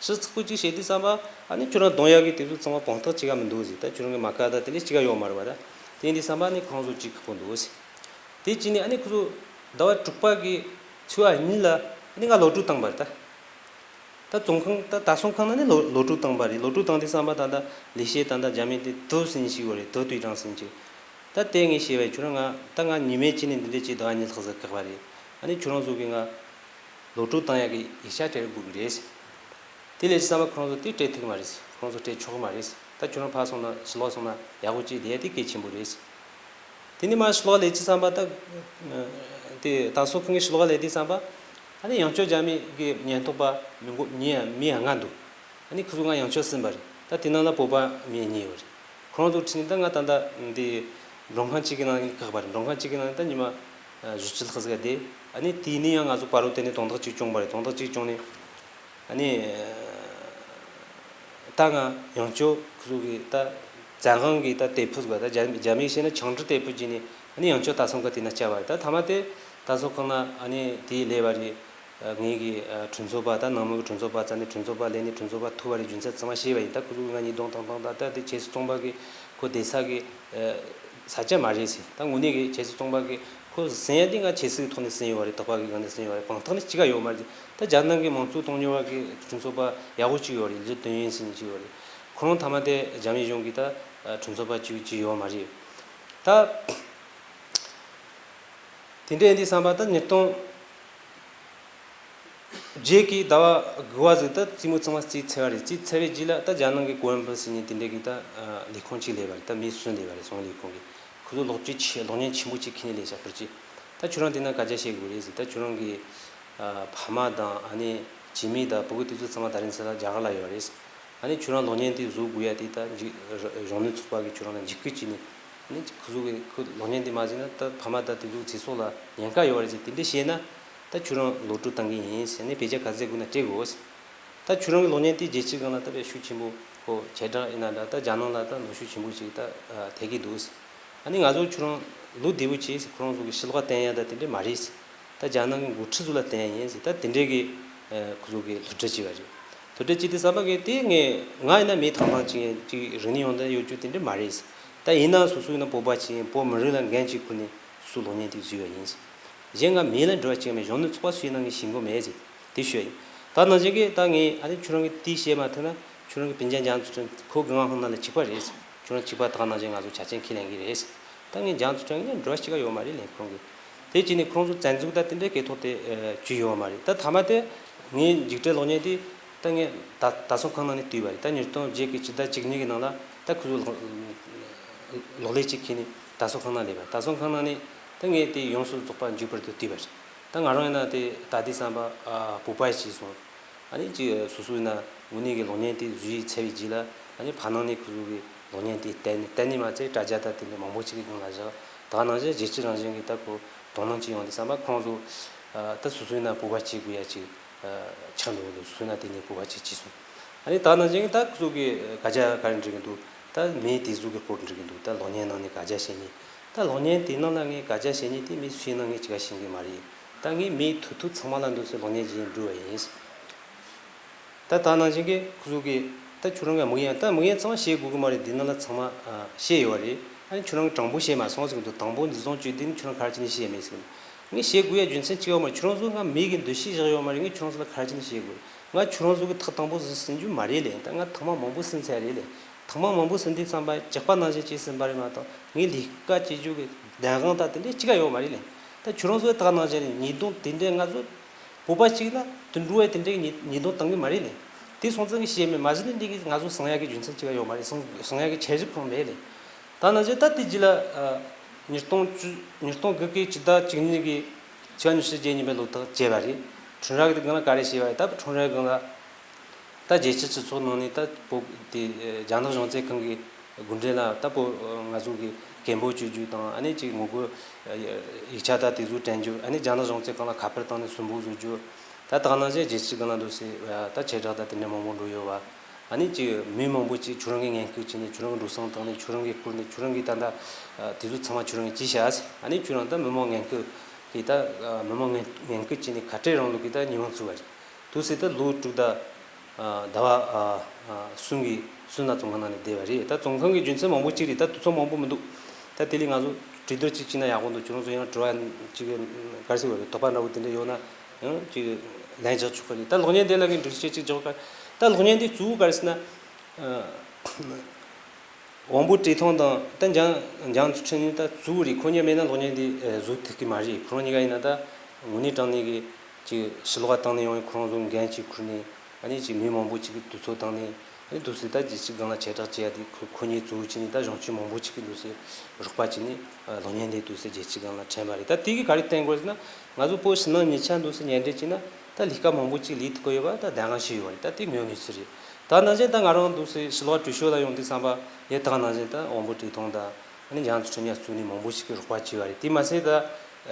ཞིབ་ཚགས་པོ་གཅིག་བཤད་དུས་ཙམ་པ་ཨ་ནི་ཁྱོད་རང་རྡུང་ཡག་གི་དེ་ཚོ་ཚང་མ་དཔང་རྟགས་གཅིག་ག་མི་འདུག་ཟེར། ད་ཁྱོད་རང་གི་མ་ཀ་ད་དེ་འདྲ་གཅིག་ག་ཡོད་མ་རེད་བ། ད་དེ་ཡིན་དུས་ཙམ་པ་ཨ་ནི་ཁོ་རང་ཚོ་གཅིག་ཁག་པོ་འདུག་ཟེར། དེ་བྱས་ནས་ཨ་ནི་ཁོ་ཚོ་ཟླ་བ་དྲུག་པ་གི་ཚེས་པ་གཉིས་ལ་ཨ་ནི་ང་ལོག་སྤྲོད་བཏང་བ་རེད་ད། ད་བཙོན་ཁང་ད་ད་སོང་ཁང་ནང་ནས་ལོག་ལོག་སྤྲོད་བཏང་བ་རེད། ལོག་སྤྲོད་བཏང་དུས་ཙམ་པ་ད་ལྟ་ལས་བྱེད་ད་ལྟ་རྒྱ་མི་དེ་དུ་ཟིན་ཞིག་ཡོད་རེད། དུ་དུས་དྲང་ཟིན་ཅིག་ད་དེ་ངས་བཤད་པའི་ཁྱོད་རང་ང་ད་ང་ཉི་མའི་ཅི་ནས་འདི་འདྲས་ཅིག་ཟླ་བ་གཉིས་ལྷག་ཟིག་བཀག་པ་རེད། ཨ་ནི་ཁྱོད་རང་ཚོ་གིས་ང་ལོག་སྤྲོད་བཏང་ཡག་གི་ཡིག་ཆ་སྤྲད་དགོས་ཀྱི་རེད། དེ་ལས་ཅི་ཙམ་པ་ཁོ་རང་ཚོ་དེ་སྤྲད་ཐུབ་ཀྱི་མ་རེད། ཁོ་རང་ཚོ་སྤྲད་ཆོག་གི་མ་རེད། ད་ཁྱོད་རང་ཕར་སོང་ན་ཕྱི་ལོགས་སོང་ན་ཡག་པོ་ཅིག་བསྡད་དེ་གལ་ཆེན་པོ་རེད། དེ་ནས་མར་ཕྱི་ལོགས་ལ་སླེབས་དུས་ཙམ་པ་ད། དེ་ད་སོང་ཁང་གི་ཕྱི་ལོགས་ལ་སླེབས་དུས་ཙམ་པ། ཨ་ནི་ཡང་བསྐྱར་རྒྱ་མི་གི་ཉེན་རྟོག་པ་མི་མགོ་མི་མི་ལྔ་འདུག་ཨ་ནི་ཁོ་ཚོ་ང་ཡང་བསྐྱར་ཟིན་པ་རེད། ད་དེ་ནང་ལ་བོད་པ་མི་གཉིས་ཡོད་རེད། ཁོ་རང་ཚོ་ཁྲིད་ནས་ད་ང་ད་ལྟ་འདི་མགྲོན་ཁང་གཅིག་གི་ནང་ནས་བཀག་པ་རེད། མགྲོན་ཁང་གཅིག་གི་ནང་ནས་ད་ཉི་མ་བཞི་བཅུ་ལྷག་ཟིག་བསྡད། ཨ་ནི་དེ་ནས་ཡང་ང་ཚོ་བར་དུ་དེ་ནས་དོན་དག་གཅིག་བྱུང་བ་རེད། དོན་དག་གཅིག་བྱུང་ནས། ཨ་ནི། ད་ང་ཡང་བསྐྱར་ཁོ་ཚོ་གི་ད་བཙན་དབང་གི་ད་དེད་དཔོན་ཟིག་ད་རྒྱ་རྒྱ་མིས་བཤད་ན་ཆང་འབྲི་དེད་དཔོན་བྱས་ནས་ཨ་ནི་ཡང་བསྐྱར་ད་སོང་ཁང་དེ་ན་བསྐྱལ་བ་རེད། ད་མཐའ་མ་དེ་ད་སོང་ཁང་ན་ཨ་ནི་དེའི་ལས་པ་རེད། ངེད་ཀྱི་ཁྲིམས་རྩོད་པ་ད་ནང་མི་གི་ཁྲིམས་རྩོད་པ་རྩ་ནས་ཁྲིམས་རྩོད་པ་ལས་ནས་ཁྲིམས་རྩོད་པ་ཐུག་པ་རེད། རྒྱུ་མཚན་ཚང་མ་ཤེས་པ་ཡིན། ད་ཁོ་ཚོ་གིས་ང་ཉེས་རྡུང་བཏང་སྟངས་ད་ད་དེ་ཆབ་སྲིད་བཙོན་པ་གི་ཁོ་བསྡད་ས་གི་ས་ཆ་མ་རེད་ཟེར། ད་དངོས་གནས་གི་ཆབ་སྲིད་བཙོན་པ་གི་ཁོ་ཟིན་ཡ་དེ་ང་ཆབ་སྲིད་ཀྱི་ཐོག་ནས་ཟིན་ཡོད་པ་རེད། དོགས་པ་གི་སྒང་ནས་ཟིན་ཡོད་པ་རེད། དཔང་རྟགས་ནི་གཅིག་ག་ཡོད་མ་རེད། ད་རྒྱ་ནག་གི་མང་གཙོ་གཏོང་མྱོང་བ་གི་ཁྲིམས་རྩོད་པ་ཡག་པོ་གཅིག་ཡོད་རེད། ལི་ཏོན་ཡོན་ཟེར་མཁན་གཅིག་ཡོད་རེད། ཁོ་རང་མཐའ་མ་དེ་རྒྱ་མི་གཞུང་གིས་ད་ཁྲིམས་རྩོད་པ་གཅིག་གཅིག་ཡོད་མ་རེད། ད་དེ་འདྲ་ཡིན་དུས་ཙམ་པ་ད་ཉིས་སྟོང་བརྒྱད་ཀྱི་ཟླ་བ་དགུ་པ་ཟིག་ད་རྩེད་མོ་ཚང་མ་རྩེས་ཚར་བ་རེད། རྩེས་ཚར་བའི་རྗེས་ལ་ད་རྒྱ་ནག་གི་གོ་ཝན་པ་ཟེར་མཁན་དེ་འདྲ་གི་ད་ལས་ཁུངས་གཅིག་སླེབས་པ་རེད། ད་མི་གསུམ་སླེབས་པ་རེད། སོང་ལས་ཁུངས་གི་ཁོ་ཚོ་ལོག་སྤྱོད་ཆེ་གློག་བརྙན་ཆེན་པོ་གཅིག་ཁྱེར་ནས་སླེབས་ཤག་ཕར་ཅིག་ད་ཁྱོད་རང་དེ་ན་སྐད་ཆ་བཤད་དགོས་རེད་ཟེར། ད་ཁྱོད་རང་གི་ཕ་མ་དང་ཨ་ནི་བྱེད་མི་དང་ཕྲུ་གུ་དེ་ཚོ་ཚང་མ་ད་རིང་ཚེ་ལ་རྒྱ་གར་ལ་ཡོད་རེད། ཨ་ནི་ཁྱོད་རང་གློག་བརྙན་དེ་བཟོ་དགོས་ཡ་དེ་ད་འཇིགས་གཞོན་ནུ་ཚོགས་པ་གིས་ཁྱོད་རང་ལ་འཇིགས་སྐུལ་བྱས་ནས་ཨ་ནི་ཁོ་ཚོ་གིས་ཁོ་གློག་བརྙན་དེ་མ་བཟོས་ན་ད་ཕ་མ་ད་དེ་ཚོ་ཚེ་སྲོག་ལ་ཉེན་ཁ་ཡོད་རེད་ཟེར། དེ་འདྲ་བཤད་ན་ད་ཁྱོད་རང་ལོག་སྤྲོད་བཏང་གི་ཡིན་ཟེར་ནས་དཔེ་ཆ་ག་ཚད་དགོས་ན་སྤྲད་དགོས་ཟེར། ད་ཁྱོད་རང་གི་གློག་བརྙན་དེ་རྒྱལ་སྤྱིའི་སྒང་ལ་ད་དཔེ་ཤུགས་ཆེན་པོ་ཁོ་ཁྱེད་རང་ཡིན་ན་འདྲ་ད་རྒྱ་ནག་ལ་ད་ནུས་ཤུགས་ཆེན་པོ་ཅིག་ད་ཐེབས་ཀྱི་འདུག་ཟེར། ཨ་ནི་ང་ཚོ་ཁྱོད་རང་ལོ་བདེ་པོ་བྱས་ཟེར། ཁོ་རང་ཚོ་གི་ཕྱི་ལོགས་བསྟན་ཡ་ད་དེ་འདྲ་མ་རེད་ཟེར། ད་རྒྱ་ནག་གི་འགོ་ཁྲིད་ཚོ་ལ་བསྟན་ཡ་ཡིན་ཟེར། ད་དེ་འདྲའི་གི་ཁོ་ཚོ་གི་སླུ་བྲིད་བྱས་པ་རེད། སླུ་བྲིད་བྱས་དུས་ཙམ་པ་གི་དེ་ངས་ང་ཡིན་ན་མི་ཐང་ཐང་ཅིག་ཡིན་ཅིག་རིག་གནས་ཡོན་ཏན་ཡོད་རྒྱུ་དེ་འདྲ་མ་རེད་ཟེར། ད་ཡིན་ན་སོ་སོ་ཡིན་ན་བོད་པ་ཅིག་ཡིན། བོད་མི་རིགས་ལ་འགན་ཅིག་ཁུར་ནས་སོ་སོ་གློག་བརྙན་དེ་བཟོས་པ་ཡིན་ཟེར། གཞན་ང་མི་ལ་འབྲེལ་བ་བྱེད་མེད། གཞོན་ནུ་ཚོགས་པ་སུ་ཡིན་ན་ངས་ཤེས་ཀྱི་མེད་ཟེར། དེ་ཤོད་ཡིན། ད་ནང་བཞིན་གྱི་ད་ངས་ཨ་ནི་ཁྱོད་རང་གི་དེ་བཤད་མ་ཐུབ་ན་ཁྱོད་རང་གི་སྤུན་ཀྱག་འཇང་ཚུལ་ཁྲིམས་ཁོ་གི་ང་ཧང་ན་ལ་གཅིག་པ་རེད། ཁྱོད་རང་གཅིག་པ་དག་ནང་བཞིན་ང་ཚོ་ཆ་རྐྱེན་ཁས་ལེན་གྱི་རེད། ད་ངས་འཇང་ཚུལ་ཁྲིམས་ངས་འགྲོ་བ་གཅིག་ག་ཡོད་མ་རེད་ལས་ཁོང་གི། དེ་བྱས་ནས་ཁོང་ཚོ་བཙན་འཛུལ་ད་དེ་འདྲའི་སྐད་ཐོག་དེ་བྱས་ཡོད་མ་རེད། ད་མཐའ་མ་དེ་ངས་འཇིགས་བྲལ་གློག་བརྙན་དེ་ད་ངས་ད་ད་སོང་ཁང་ནང་ནས་བཏུས་པ་རེད། ད་ཉིས་སྟོང་བརྒྱད་ཀྱི་སྤྱི་ཟླ་བཅུ་གཉིས་ཀྱི་ནང་ལ་ད་ཁོ་ཚོ་ལོག་ལས་གཅིག་ཁྱེར་ནས་ད་སོང་ཁང་ནང་སླེབས་པ། ད་སོང་ཁང་ནང་ནས་ད་ངས་དེ་ཡོངས་སུ་རྫོགས་པ་འཇུག་པར་དུ་བཏུས་པ་རེད། ད་ང་རང་ཡིན་ན་དེ་ད་དེ་བསམ་པ་ཨ་སྤོབས་པ་བྱས་སོང་། ཨ་ནི་ཅིག་སོ་སོ་ཡིན་ན་དངོས་གནས་ཀྱི་གློག་བརྙན་དེ་བཟོས་ཚར་བའི་རྗེས་ལ་ཨ་ནི་ཕ་ནང་ནས་ཁོ་ཚོ་གི་གློག་བརྙན་དེ་བལྟས་ནས་བལྟས་ནས་མ་ཚད་དྲ་རྒྱ་ད་དེ་འདྲ་མང་པོ་ཅིག་གི་སྒང་ལ་བཞག་ད་ནང་བཞིན་རྒྱལ་སྤྱི་རང་བཞིན་གྱི་ད་ཁོ་དོ་སྣང་ཅིག་ཡོང་དུས་བསམ་པ་ཁོང་ཚོ་ད་སོ་སོ་ཡིན་ན་སྤོབས་པ་བྱེད་དགོས་ཡ་ཅིག་ཆགས་འགྲོ་གི་འདུག་སོ་སོ་ཡིན་ན་དེ་ནས་སྤོབས་པ་བྱེད་ཅིག་སོང་། ཨ་ནི་ད་ནང་བཞིན་གྱི་ད་ཁོ་ཚོ་གི་སྐད་ཆ་ག་རེ་འདྲི་གི་འདུག་ད་མི་དེ་ཚོ་གི་སྐོར་འདྲི་གི་འདུག་ད་གློག་བརྙན་ནང་ནས་སྐད་ཆ་བཤད་མཁན། ད་གློག་བརྙན་དེ་ནང་ལ་ངས་སྐད་ཆ་བཤད་མཁན་དེ་མི་སུ་ཡིན་ན་ངས་ཅི་ག་ཤེས་ཀྱི་མ་རེད། ད་ངས་མི་ཐུག་ཐུག་ཚང་མ་ལ་འདུག་སེ་གློག་བརྙན་ཅིག་འབྲི་བ་ཡིན། ད་ད་ནང་བཞིན་གྱི་ཁོ་ཚོ་གིས་ད་ཁྱོད་རང་གི་དམིགས་ཡུལ་ད་དམིགས་ཡུལ་ཚང་མ་བཤད་དགོས་ཀྱི་མ་རེད། འདི་ནང་ལ་ཚང་མ་བཤད་ཡོད་རེད། ཨ་ནི་ཁྱོད་རང་གི་དྲང་པོ་བཤད་མ་སོང་ཟེར་གི་འདུག་དང་པོ་འཛིན་བཟུང་བྱས་དེ་ནི་ཁྱོད་རང་ག་རེ་བྱས་ནས་བཤད་མེད་ཟེར་གི་འདུག་ངས་བཤད་དགོས་ཡ་རྒྱུ་མཚན་གཅིག་ཡོད་མ་རེད། ཁྱོད་རང་ཚོ་ང་མི་གི་འདུ་ཤེས་བཞག་ཡོད་མ་རེད། ངས་ཁྱོད་རང་ཚོ་ལ་ག་རེ་བྱས་ནས་བཤད་དགོས་རེད། ང་ཁྱོད་རང་ཚོ་གི་ཐག་དང་པོ་ཟིན་ཟིན་རྒྱུ་མ་རེད་ལེ། ད་ང་ཐེངས་མ་མང་པོ་ཟིན་ཚར་རེད་ལེ། ཐེངས་མ་མང་པོ་ཟིན་དུས་ཙམ་པ་ཇག་པ་ནང་བཞིན་ཅིག་ཟིན་པ་རེད་མ་གཏོགས་ངའི་ལས་ཀ་བྱེད་རྒྱུ་གི་གདམ་ག་ད་དེ་འདྲས་གཅིག་ག་ཡོད་མ་རེད་ལེ། ད་ཁྱོད་རང་ཚོའི་ཐག་ནང་བཞིན་ཉེས་རྡུང་དེ་འདྲས་ང་ཚོ་བོད་པ་གཅིག་ལ་དུད་འགྲོ་བས་དེ་འདྲས་ཉེས་ཉེས་རྡུང་བཏང་གི་མ་རེད་ལེ། དེ་སོང་ཙང་གི་བཤད་མེད་མ་གཞི་ནས་འདི་གི་ང་ཚོ་གསང་ཡག་གི་རྒྱུ་མཚན་གཅིག་ག་ཡོད་མ་རེད། གསང་གསང་ཡག་གི་འཆར་གཞི་ཁོང་མེད་ལེ། ད་ནང་བཞིན་ད་དེ་རྗེས་ལ་ཉིས་སྟོང་བཅུ་ཉིས་སྟོང་དགུ་གི་སྤྱི་ཟླ་བཅུ་གཉིས་ཀྱི་ཚེས་པ་ཉི་ཤུ་རྩ་གཉིས་པའི་ལོ་ཐག་བཅད་པ་རེད། ཁྲུང་ར་གི་སྒང་ལ་ག་རེ་བྱས་པ་རེད། ད་ཁྲུང་ར་གི་སྒང་ལ་ད་རྒྱལ་སྤྱིའི་སྤྱི་ཚོགས་ནང་ནས་ད་བོད་དེ་རྒྱ་ནག་གཞུང་ཚབ་ཁང་གི་འགོ་འདྲེན་ལ་ད་བོད་ང་ཚོ་གི་མགོན་པོ་སྤྱོད་རྒྱུ་དང་། ཨ་ནི་ཅིག་ངོ་རྒོལ་ཡིག་ཆ་ད་དེ་ཚོ་སྤྲད་རྒྱུ། ཨ་ནི་རྒྱ་ནག་གཞུང་ཚབ་ཁང་ལ་ཁ་པར་བཏང་ནས་སུན་འབོག་བཟོ་རྒྱུ། ད་དེ་ག་ནང་བཞིན་རྒྱལ་སྤྱིའི་སྒང་ལ་འདུག་སེ་ད་ཁྱབ་བསྒྲགས་ད་དེ་འདྲ་མང་པོ་འགྲོ་ཡོད་པ། ཨ་ནི་ཅིག་མི་མང་པོ་ཅིག་ཁྱོད་རང་གིས་ངན་སྐུལ་བྱས་ནས། ཁྱོད་རང་གིས་འགྲོ་སོང་བཏང་ནས། ཁྱོད་རང་གིས་བསྐུར་ནས། ཁྱོད་རང་གིས་ད་ལྟ་དེ་ཚོ་ཚང་མ་ཁྱོད་རང་གིས་བྱས་བཞག་ཟེར། ཨ་ནི་ཁྱོད་རང་ད་མི་མང་ངན་སྐུལ་གིས་ད་མི་མང་ངན་ངན་སྐུལ་བྱས་ནས་ཁ་བྲལ་རིང་ལུགས་ཀྱི་ད་ཉེས་དབང་བཙུགས་པ་རེད། འདུག་སེ་ད་ལོ་དྲུག་ད་ཟླ་བ་གསུམ་གྱི་སུན་ལ་བཙོན་ཁང་ནང་ནས་བསྡད་པ་རེད། ད་བཙོན་ཁང་གི་རྒྱུ་མཚན་མང་པོ་ཅིག་རེད། ད་དུས་ཚོད་མང་པོ་མི་འདུག་ད་དེ་ལས་ང་ཚོ་གྲོས་བསྡུར་ཅིག་བྱས་ན་ཡག་པོ་འདུག་ཁྱོད་རང་ཚོ་ཡང་དྲི་བ་ཅིག་ག་རེ་ཟེར་དགོས་རེད། དོགས་པ་འདྲ་བོ་དེ་འདྲ་ཡོད་ན་ཡང་ཅིག་ལན་རྒྱག་ཆོག་གི་རེད། ད་གློག་བརྙན་དེ་ལ་ངས་འགྲེལ་བཤད་ཅིག་རྒྱག་ག་ད་གློག་བརྙན་དེ་གཙོ་བོ་ག་རེ་ཟེར་ན། དབང་པོ་བཀྲས་མཐོང་དང་ད་འཇང་འཇང་ཚུལ་ཁྲིམས་གཉིས་ད་གཙོ་བོ་རེད། ཁོ་གཉིས་མེད་ན་གློག་བརྙན་འདི་བཟོ་ཐུབ་ཀྱི་མ་རེད། ཁོ་རང་གཉིས་ཀ་ཡིན་ན་ད་དངོས་གནས་དྲང་གནས་ཀྱི་ཅིག་ཕྱི་ལོགས་བཏང་ནས་ཡོང་བའི་ཁོ་རང་ཚོ་འགན་ཅིག་ཁུར་ནས། ཨ་ནི་ཅིག་མི་མང་པོ་ཅིག་གི་དུས་ཚོད་བཏང་ནས། ཨ་ནི་འདུག་སེ་ད་རྒྱལ་སྤྱིའི་སྒང་ལ་ཁྱབ་བསྒྲགས་བྱེད་ཡ་དེ་ཁོ་ཁོ་གཉིས་གཙོ་བོ་བྱས་ནས། ད་གཞུང་ཕྱོགས་མང་པོ་ཅིག་གིས་འདུག་སེ་རོགས་པ་བྱས་ནས་གློག་བརྙན་དེ་འདུག་སེ་རྒྱལ་སྤྱིའི་སྒང་ལ་ཐོན་པ་རེད། ད་དེ་གིས་ག་རེ་བསྟན་དགོས་ཟེར་ན། ང་ཚོ་བོད་ཕྱི་ནང་གཉིས་ཆ་འདུག་སེ་མཉམ་འབྲེལ་བྱས་ན་ད་ལས་ཀ་མང་པོ་ཅིག་ལས་ཐུབ་ཀྱི་ཡོད་པ་ད་ལྡན་ག་ཤེས་ཡོད་རེད། ད་དེ་དངོས་གནས་ཚུལ་རེད། ད་ནང་བཞིན་ད་ང་རང་འདུག་སེ་ཕྱི་ལོགས་གྲོས་ཆོད་ལ་ཡོང་དུས་ཙམ་པ་ཡ་ད་ག་ནང་བཞིན་ད་དབང་པོ་བཀྲས་མཐོང་ད། ཨ་ནི་འཇང་ཚུལ་ཁྲིམས་གཉིས་གཙོས་ནས་མང་པོ་ཞིག་གིས་རོགས་པ་བྱས་པ་རེད། དེ་མ་ཟད་ད་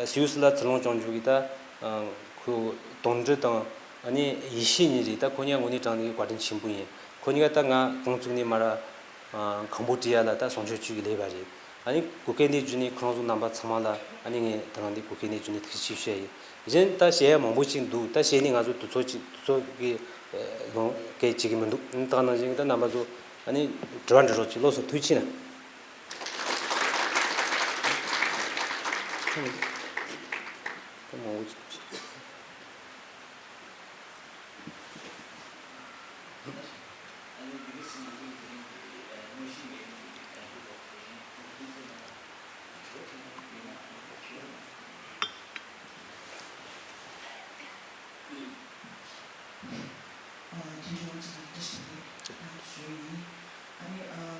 སུད་སི་ལ་ཚུར་ལོངས་བྱུང་རྒྱུ་གི་ད་ཁོ་དོན་གྲུབ་དང་ཨ་ནི་ཡེ་ཤེས་གཉིས་རེད། ད་ཁོ་གཉིས་དངོས་གནས་དྲང་གནས་ཀྱི་བཀའ་དྲིན་ཆེན་པོ་ཡིན། ཁོ་གཉིས་ཀ་ད་ང་རྐང་བཙུགས་ནས་མར་ཁམ་བྷོ་ཌི་ཡ་ལ་ད་གསང་སྤྱོད་ཅུས་ཀྱི་ལས་པ་རེད། ཨ་ནི་གོ་སྐབས་འདི་བརྒྱུད་ནས་ཁོ་རང་ཚོ་རྣམ་པ་ཚང་མ་ལ་ཨ་ནི་ངས་ད་རང་འདི་གོ་སྐབས་འདི་བརྒྱུད་ནས་ཐུགས་རྗེ་ཆེ་ཞུ་ཡ་ཡིན། གཞན་ད་བཤད་ཡ་མང་པོ་ཞིག་འདུག་ད་བཤད་ནས་ང་ཚོ་དུས་ཚོད་ཅིག་དུས་ཚོད་ཀྱི་ལོང་སྐད་ཅིག་གི་མི་འདུག་ད་ག་ནང་བཞིན་ད་རྣམ་པ་ཚོ་ཨ་ནི་དྲི་བ་འདྲི་རོགས་གྱིས། ལགས་སོ། ཐུགས་རྗེ་ཆེ་གནང་། ཨ། དོན་གཅོད་དབང་ཆ་དང་བཀྲ་ཤིས་བདེ་ལེགས་ཞུ་ཡི་ཡིན། ཨ་ནི་ཨ།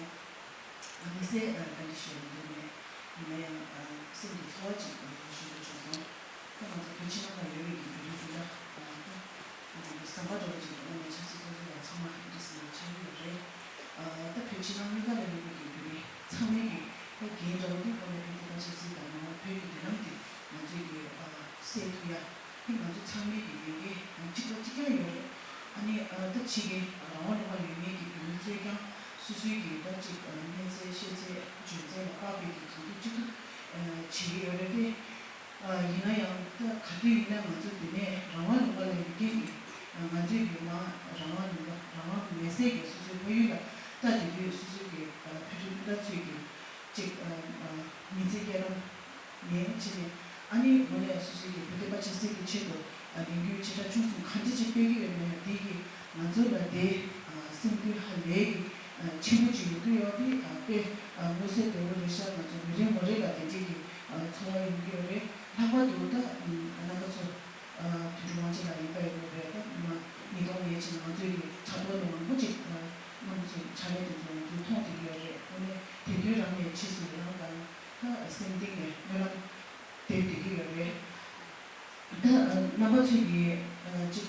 དམིགས་བསལ་ཨ་བཀའ་འདྲི་ཞུ་ཡ་མི་འདུག་ནས་ཡིན་ན་ཡང་ཨ་སེམས་ཀྱི་ཚོར་བ་ཅིག་ཨ་ཞུ་འདོད་བྱུང་སོང་། ད་ང་ཚོ་བོད་ཕྱི་ནང་ལ་ཡོད་པའི་གི་བོད་རིགས་སྤུན་ཟླ་ཨ་ད་ང་ཚོ་ཟམ་པ་འདྲ་བོ་ཅིག་གི་ངོས་ནས་ཆབ་སྲིད་བཙོན་ཟུར་བ་ཚང་མ་འདི་འདྲ་ཟེར་ནས་ཆགས་ཀྱི་ཡོད་རེད། ཨ་ད་བོད་ཕྱི་ནང་གཉིས་ཀ་ལ་ཡོད་པའི་གི་བོད་རིགས་ཚང་མའི་གི་ད་འགན་འདྲ་བོ་འདི་ང་ལ་བོད་འདི་ད་ཆབ་སྲིད་དང་མ་འོངས་བོད་ཀྱི་མདུན་ལམ་འདི་ང་ཚོའི་གི་ཨ་སེལ་ཐུབ་ཡ། དེ་ང་ཚོ་ཚང་མའི་གི་ལས་འགན་གཅིག་པ་གཅིག་རྐྱང་ཡོད་རེད། ཨ་ནི་ཨ་ད་ཕྱི་གི་རང་དབང་ལུང་པ་ཡོད་མཁན་གྱི་བོད་མི་ཚོས་ཀྱང་སོ་སོའི་གི་ད་ཅིག་ཨ་གནས་ཚད་ཤེས་ཚད་འཇོན་ཚད་ལ་དཔག་པའི་གི་གང་ཐུབ་ཅི་ཐུབ་ཨ་བྱེད་ཀྱི་ཡོད་རེད་དེ། ཨ་ཡིན་ན་ཡང་ད་ག་དུས་ཡིན་ན་ང་ཚོ་འདི་ནས་རང་དབང་ལུང་པ་ལ་ཡོད་མཁན་གྱི་ཨ་ང་ཚོའི་གི་མ་རང་དབང་ལུང་པ་རང་དབང་མེད་སའི་གི་སོ་སོའི་ཕ་ཡུལ་ལ་ལྟ་དུས་དུས་སོ་སོའི་གི་ཨ་བོད་རིགས་སྤུན་ཟླ་ཚོས་གི་ཅིག་ཨ་ཨ་མི་ཚེ་སྐྱེལ་རང་ནས་བྱས་ནས། ཨ་ནི་དངོས་གནས་སོ་སོའི་གི་བོད་བསྟན་པ་ཆབ་སྲིད་ཀྱི་ཆེད་དུ་ཨ་ལས་འགུལ་ཆེ་ཕྲ་ཆུང་གསུམ་ག་འདྲ་ཅིག་སྤེལ་གྱི་ཡོད་མེད་དེ་གི་ང་ཚོ་ལ་དེ་ཨ་སེམས་འགུལ་ཧ་ལས་ཀྱི་ཨ་ཆེན་པོ་ཅིག་ཡོང་གི་ཡོད་པས། ཨ་དཔེ་ཨ་མངོན་གསལ་དོད་པོ་རེད་ཤག་ང་ཚོ་མི་རེ་ངོ་རེ་ལ་དེ་འདྲའི་གི་ཨ་ཚོར་བ་ཡོང་གི་ཡོད་རེད། ལྷག་པར་དུ་ད་ཨ་རྣམ་པ་ཚོ་ཨ་དོན་གྲུབ་དབང་ཆེན་ལགས་ཡིན་པ་ཡིན་ནོ་རེད། ད་ཉིས་སྟོང་ཉེར་གཅིག་ནང་ང་ཚོའི་གི་ཕྲག་དོག་ནི་མང་པོ་ཅིག་ཨ་རྣམ་པ་ཚོའི་ཕྱག་ལས་དེ་ཚོ་ང་ཚོས་མཐོང་བསྡད་ཀྱི་ཡོད་རེད། དངོས་གནས་དེ་དུས་རང་ནས་ཕྱིས་སུ་རང་དང་ད་སེམས་གཏིང་ནས་སྨོན་ལམ་འདེབས་བསྡད་ཀྱི་ཡོད་རེད། ད་རྣམ་པ་ཚོས་ཀྱིས་ཅིག་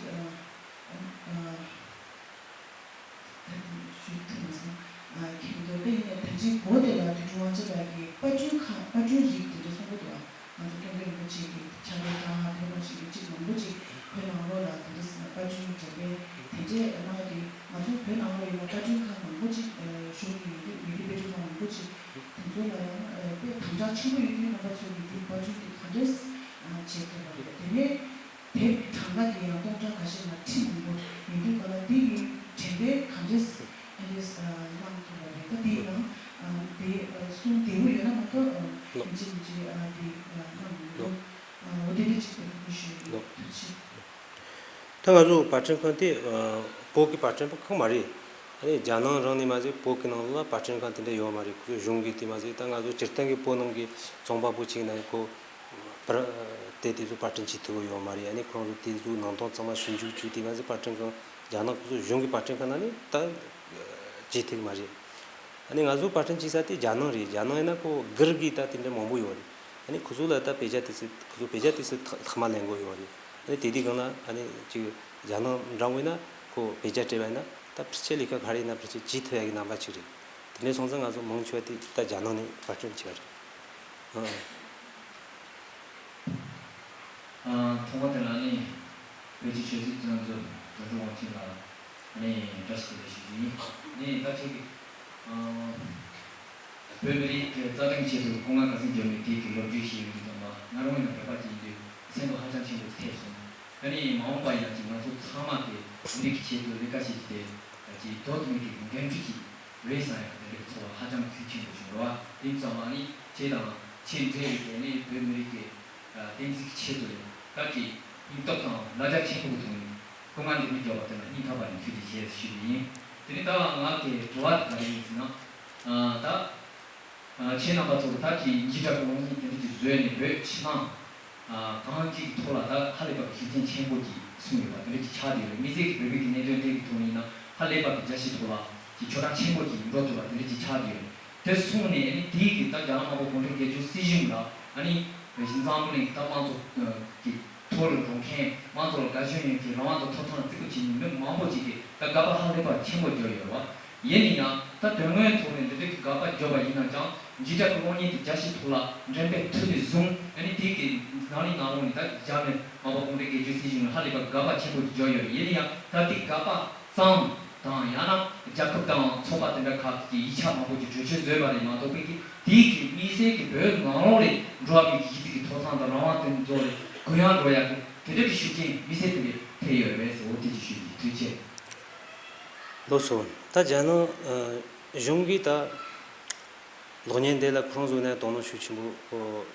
ཞུ་ཐུབ་མ་སོང་། ཁྱེད་ཚོ་ད་ཡིན་ནའི་ད་ཅིག་གོ་དེ་ལ་དོན་གྲུབ་དབང་ཆེན་ལགས་ཀྱིས་དཔར་སྐྲུན་ཁག་དཔར་སྐྲུན་རིགས་དེ་འདྲ་གསུང་གི་འདུག་ང་ཚོ་སྐྱབས་མགོན་རིན་པོ་ཆེ་གི་ཕྱག་ལས་དང་དེ་མ་ཞིག་གི་ཅིག་མང་པོ་ཅིག་བོད་ནང་ལོགས་ལ་དེ་འདྲ་དཔར་སྐྲུན་འགྲེམས་སྤེལ་དེ་འདྲས་གནང་གི། ང་ཚོ་བོད་ནང་ལོགས་ཡིན་ན་དཔར་སྐྲུན་ཁག་མང་པོ་ཅིག་གཞུང་གི་ཡིག་རིགས་ཡིག་རིགས་དཔེ་སྐྲུན་ཁག་མང་པོ་ཅིག་དེ་ཚོ་ལ་ཡང་དཔེ་དམ་དྲག་ཆེན་པོ་ཡོད་དུས་རྣམ་པ་ཚོ་གིས་དེ་དཔར་སྐྲུན་དེ་ག་འདྲས་བྱེད་ཐུབ་པ་རེད། དེ་ནས་དེབ་གྲངས་ཀ་དེ་ཡང་སྟོང་ཕྲག་ཁ་ཤས་ལ་ཁྲི་མང་པོ་ཡིན་དུས་ག་ལ་དེ་ཡི་འགྲེམས་སྤེལ་ག་འདྲས་ཨ་འདྲས་གནང་ཐུབ་པ་རེད། ད་དེ་ཡང་དེ་གསུང་བདེ་བོ་ཡོད་ན་མ་གཏོགས་ཡིན་གཅིག་མིན་གཅིག་དེ་གནང་མི་འདུག་འོ་དེ་འདྲ་ཅིག་དེ་ཐུགས་ཞུ་ཡོད། ཐུགས་རྗེ་ཆེ། ད་ང་ཚོ་པར་སྐྲུན་ཁང་དེ་བོད་ཀྱི་པར་སྐྲུན་ཁང་མ་རེད། ཨ་ནི་རྒྱ་ནང་རང་ནས་མ་ཟད་བོད་ཀྱི་ནང་ལ་པར་སྐྲུན་ཁང་དེ་འདྲ་ཡོད་མ་རེད། ཁོ་ཚོ་གཞུང་གི་དེ་མ་ཟད་ད་ང་ཚོ་སྤྱིར་བཏང་གི་བོད་ནང་གི་རྩོམ་པ་པོ་ཅིག་ན་ཁོ་པར་དེ་དེ་ཚོ་པར་སྐྲུན་བྱེད་ཐུབ་ཀྱི་ཡོད་མ་རེད། ཨ་ནི་ཁོ་རང་ཚོ་དེ་ཚོའི་ནང་དོན་ཚང་མ་ཞིབ་འཇུག་བྱས་དེ་མ་ཟད་པར་སྐྲུན་ཁང་རྒྱ་ནག་ཁོ་ཚོ་གཞུང་གི་པར་སྐྲུན་ཁང་ནང་ནས་ད་བྱེད་ཐུབ་ཀྱི་མ་རེད། ཨ་ནི་ང་ཚོ་པར་སྐྲུན་བྱེད་ས་དེ་རྒྱ་ནང་རེད། རྒྱ་ནང་ཡིན་ན་ཁོ་སྒེར་གྱི་ད་དེ་འདྲ་མང་པོ་ཡོད་རེད། ཨ་ནི་ཁོ་ཚོ་ལ་ད་བེ་ཇ་དེ་ཚོ་ཁོ་ཚོ་བེ་ཇ་དེ་ཚོ་ལྷག་མ་ལེན་དགོས་ཡོད་རེད། ཨ་ནི་དེ་དུས་སྒང་ལ་ཨ་ནི་ཅིག་རྒྱ་ནག་འདྲ་བོ་ཡིན་ན་ཁོ་བེད་སྤྱད་སྤྲད་པ་ཡིན་ན་ད་ཕལ་ཆེར་ལས་ཀ་ག་རེ་ཡིན་ན་ཕལ་ཆེར་བྱེད་ཐུབ་ཡ་གི་རྣམ་པ་ཅིག་རེད། དེ་འདྲ་སོང་ཙང་ང་ཚོ་མང་ཆེ་བ་དེ་ད་རྒྱ་ནག་ནས་པར་སྐྲུན་བྱས་པ་རེད། ཨང་། ཨ། ཐོག་མ་དེ་ལ་ནི་བོད་ཀྱི་ཆོས་སྲིད་བཙོན་ཟུར་དོན་གྲུབ་དབང་ཆེན་ལགས་ནས་བཀྲ་ཤིས་བདེ་ལེགས་ཞུ་རྒྱུ་ཡིན། ནི་ད་ཁྱེད་ཀྱིས་ཨ་བོད་མི་རིགས་ཀྱི་རྩ་དོན་ཆེད་དུ་སྐུ་ངལ་ག་ཚོད་བརྒྱབ་མིན་དེ་གི་ལོ་རྒྱུས་ཤིག་ཡོད་དུས་ཙམ་པ། ང་རང་ཡང་བོད་པ་ཅིག་ཡིན་དུས་སེམས་པ་ཧ་ཅང་ཆེན་པོ་ཅིག་ཐེབས་སོང་། ཨ་ནི་མ་འོངས་པ་ཡིན་ན་ཅིག་ང་ཚོ་ཚང་མ་གི་མི་རིགས་ཀྱི་ཆེད་དུ་ལས་ཀ་བྱེད་ཀྱི་དེ་ཅིག་དོ་དམ་གྱི་འགན་འཁྲི་ཅིག་རེད་བསམ་ཡག་དེ་འདྲའི་ཚོར་བ་ཧ་ཅང་ཤུགས་ཆེན་པོ་བྱུང་རེད་བ། དེ་ཙམ་ཨ་ནི་ཁྱེད་དང་ཁྱེད་འབྲེལ་བའི་དེ་ནི་བོད་མི་རིགས་ཀྱི་ཨ་བསྟན་འཛིན་གྱི་ཆེད་དུ་ལས་ཀ་གི་སྙིང་སྟོབས་དང་ལ་རྒྱ་ཆེན་པོ་གི་ཐོག་ནས་སྐུ་ངལ་འདི་མི་རྒྱག་པ་དེ་ལ་སྙིང་ཐག་པ་ནས་ཐུགས་རྗེ་ཆེ་ཞུ་གི་ཡིན། དེ་ནི་ད་ང་གི་དྲི་བ་དེ་ག་རེ་ཡིན་ཟེར་ན། ཨ་ད་ཨ་ཁྱེད་རྣམ་པ་ཚོ་ད་ཅིག་འཇིགས་སྐྲག་གི་གློག་བརྙན་དེ་འདྲ་ཅིག་བཟོས་ནས་བོད་ཕྱི་ནང་ཨ་གང་ཅིག་གི་ཐོག་ལ་ད་ཧ་ལས་པ་གི་ཤུགས་རྐྱེན་ཆེན་པོ་ཅིག་སོང་ཡོད་པ་དེ་འདྲ་ཅིག་ཆགས་བསྡད་ཡོད་རེད། དམིགས་བསལ་གྱི་བོད་བོད་ཀྱི་གནད་དོན་དེ་གི་ཐོག་ནས་ཡིན་ན་ཧ་ལས་པ་གི་རྒྱལ་སྤྱིའི་ཐོག་ལ་ཅིག་ཕྱོགས་བསྒྲགས་ཆེན་པོ་ཅིག་འགྲོ་ཐུབ་པ་དེ་འདྲ་ཅིག་ཆགས་བསྡད་ཡོད་རེད། དེ་སོང་ནས་ཨ་ནི་དེའི་གི་ད་རྒྱ་ནག་དམར་པོ་གུང་ཁྲན་སྒེར་གཅོད་སྲིད་གཞུང་ལ་ཨ་ནི་འཛམ་བུ་གླིང་གི་ད་དམངས་གཙོ་གི་ཐོག་ལ་འགྲོ་མཁན། དམངས་གཙོ་ལ་དགའ་ཞེན་ཡོད་མཁན། རང་དབང་དང་ཐོབ་ཐང་ལ་བརྩི་བཀུར་བྱེད་མཁན་མི་མང་པོ་ཅིག་གིས་ད་དགག་པ་ཧ་ལས་པ་ཆེན་པོ་བརྒྱབ་ཡོད་རེད་བ། ཡིན་ན་ཡང་ད་དོན་དངོས་ཐོག་ནས་འདི་འདྲའི་གི་དགག་པ་བརྒྱབ་པ་ཡིན་ན་ཀྱང་འཇིགས་སྐྲག་གི་གློག་བརྙན་དེ་རྒྱལ་སྤྱིའི་ཐོག་ལ་འགྲེམས་སྤེལ་ཐུབ་ནས་བཟུང་ཨ་ནི་དེའི་གི་ནང་ལ་ནང་ལོགས་ནས་ད་རྒྱ་མི་དམར་པོ་གུང་ཁྲན་སྒེར་གཅོད་སྲིད་གཞུང་ལ་ཧ་ལས་པ་དགག་པ་ཆེན་པོ་ཅིག་བརྒྱབ་ཡོད་རེད། ཡིན་ན་ཡང་ད་དེ་དགག་པ་གཙང་དང་ཡང་ན་རྒྱལ་ཁབ་དང་ཚོགས་པ་དེ་འདྲ་ཁག་གིས་ཡིག་ཆ་མང་པོ་ཅིག་གྲོས་ཆོད་བཟོས་པ་རེད་མ་གཏོགས་པའི་གི་དེའི་གི་དམིགས་བསལ་གྱི་བོད་ནང་ལོགས་ལ་འགྲོ་བ་མིའི་གི་གཞི་རྩའི་གི་ཐོབ་ཐང་དང་རང་དབང་དེ་ཚོ་ལ་གུ་ཡངས་འགྲོ་ཡག་གི་དེ་འདྲ་གི་ཤུགས་རྐྱེན་དམིགས་བསལ་དེ་འདྲ་ཐེབས་ཡོད་རེད་པས་ཟེར། འོ་དེ་ཅིག་ཞུ་རྒྱུ། ཐུགས་རྗེ་ཆེ། ལགས་སོ། ད་རྒྱ་ནག་ཨ་གཞུང་གིས་ད་གློག་བརྙན་དེ་ལ་ཁོ་རང་ཚོ་ནས་དོ་སྣང་ཤུགས་ཆེན་པོ་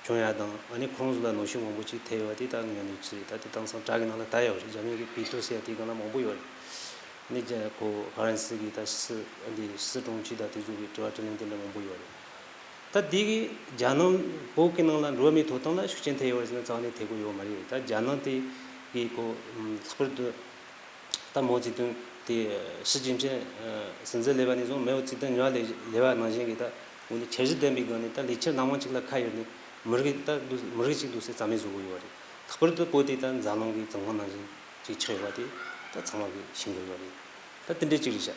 བྱུང་ཡ་དང་། ཨ་ནི་ཁོ་རང་ཚོ་ལ་གནོན་ཤུགས་མང་པོ་ཅིག་ཐེབས་ཡོད་པ་དེ་ད་ངས་གནས་ཚུལ་རེད། ད་དེ་དེང་སང་དྲ་གི་ནང་ལ་ད་ཡོད་རེད། རྒྱ་མི་གི་པི་ཏུའུ་ཟེར་ཡ་དེ་སྒང་ལ་མང་པོ་ཡོད་རེད། ཨ་ནི་རྒྱ་ཁོ་ཧྥ་རན་སི་གི་ད་སྲིད་འདི་སྲིད་དྲུང་ཆེ་ད་དེ་ཚོ་གི་དྲི་བ་དྲིས་ལན་དེ་འདྲ་མང་པོ་ཡོད་རེད། ད་དེ་གི་རྒྱ་ནག་བོད་ཀྱི་ནང་ལ་འགྲོ་བ་མིའི་ཐོབ་ཐང་ལ་ཤུགས་རྐྱེན་ཐེབས་ཡོད་རེད་ཟེར་ན་རྩ་བ་ནས་ཐེབས་ཀྱི་ཡོད་མ་རེད། ད་རྒྱ་ནག་དེ་གི་ཁོ་ལྷག་པར་དུ་ད་མའོ་ཙེ་ཏུང་དེ་ཞི་ཅིན་ཕིང་སྲིད་འཛིན་ལས་པ་ནས་བཟུང་མའོ་ཙེ་ཏུང་ཉོ་བ་ལས་ལས་པ་ནང་བཞིན་གྱི་ད་འོ་ནི་འཆར་གཞི་ལྡན་པའི་སྒང་ནས་ད་ལས་འཆར་སྣ་མང་ཅིག་ལ་ཁ་གཡར་ནས་མི་རིགས་ད་འདུག་མི་རིགས་ཅིག་འདུག་སེ་རྩ་མེད་བཟོ་གི་ཡོད་རེད། ལྷག་པར་དུ་བོད་དེ་ད་འཛམ་གླིང་གི་བཙོན་ཁང་ནང་བཞིན་ཅིག་ཆགས་ཡོད་པ་དེ་ད་ཚང་མ་གིས་ཤེས་ཀྱི་ཡོད་རེད། ད་དེ་འདྲའི་ཅིག་རེད་ཤག་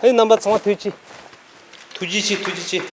ཨེ་རྣམ་པ་ཚང་མ་ཐུགས་རྗེ་ཆེ། ཐུགས་རྗེ་ཆེ། ཐུགས་རྗེ་ཆེ།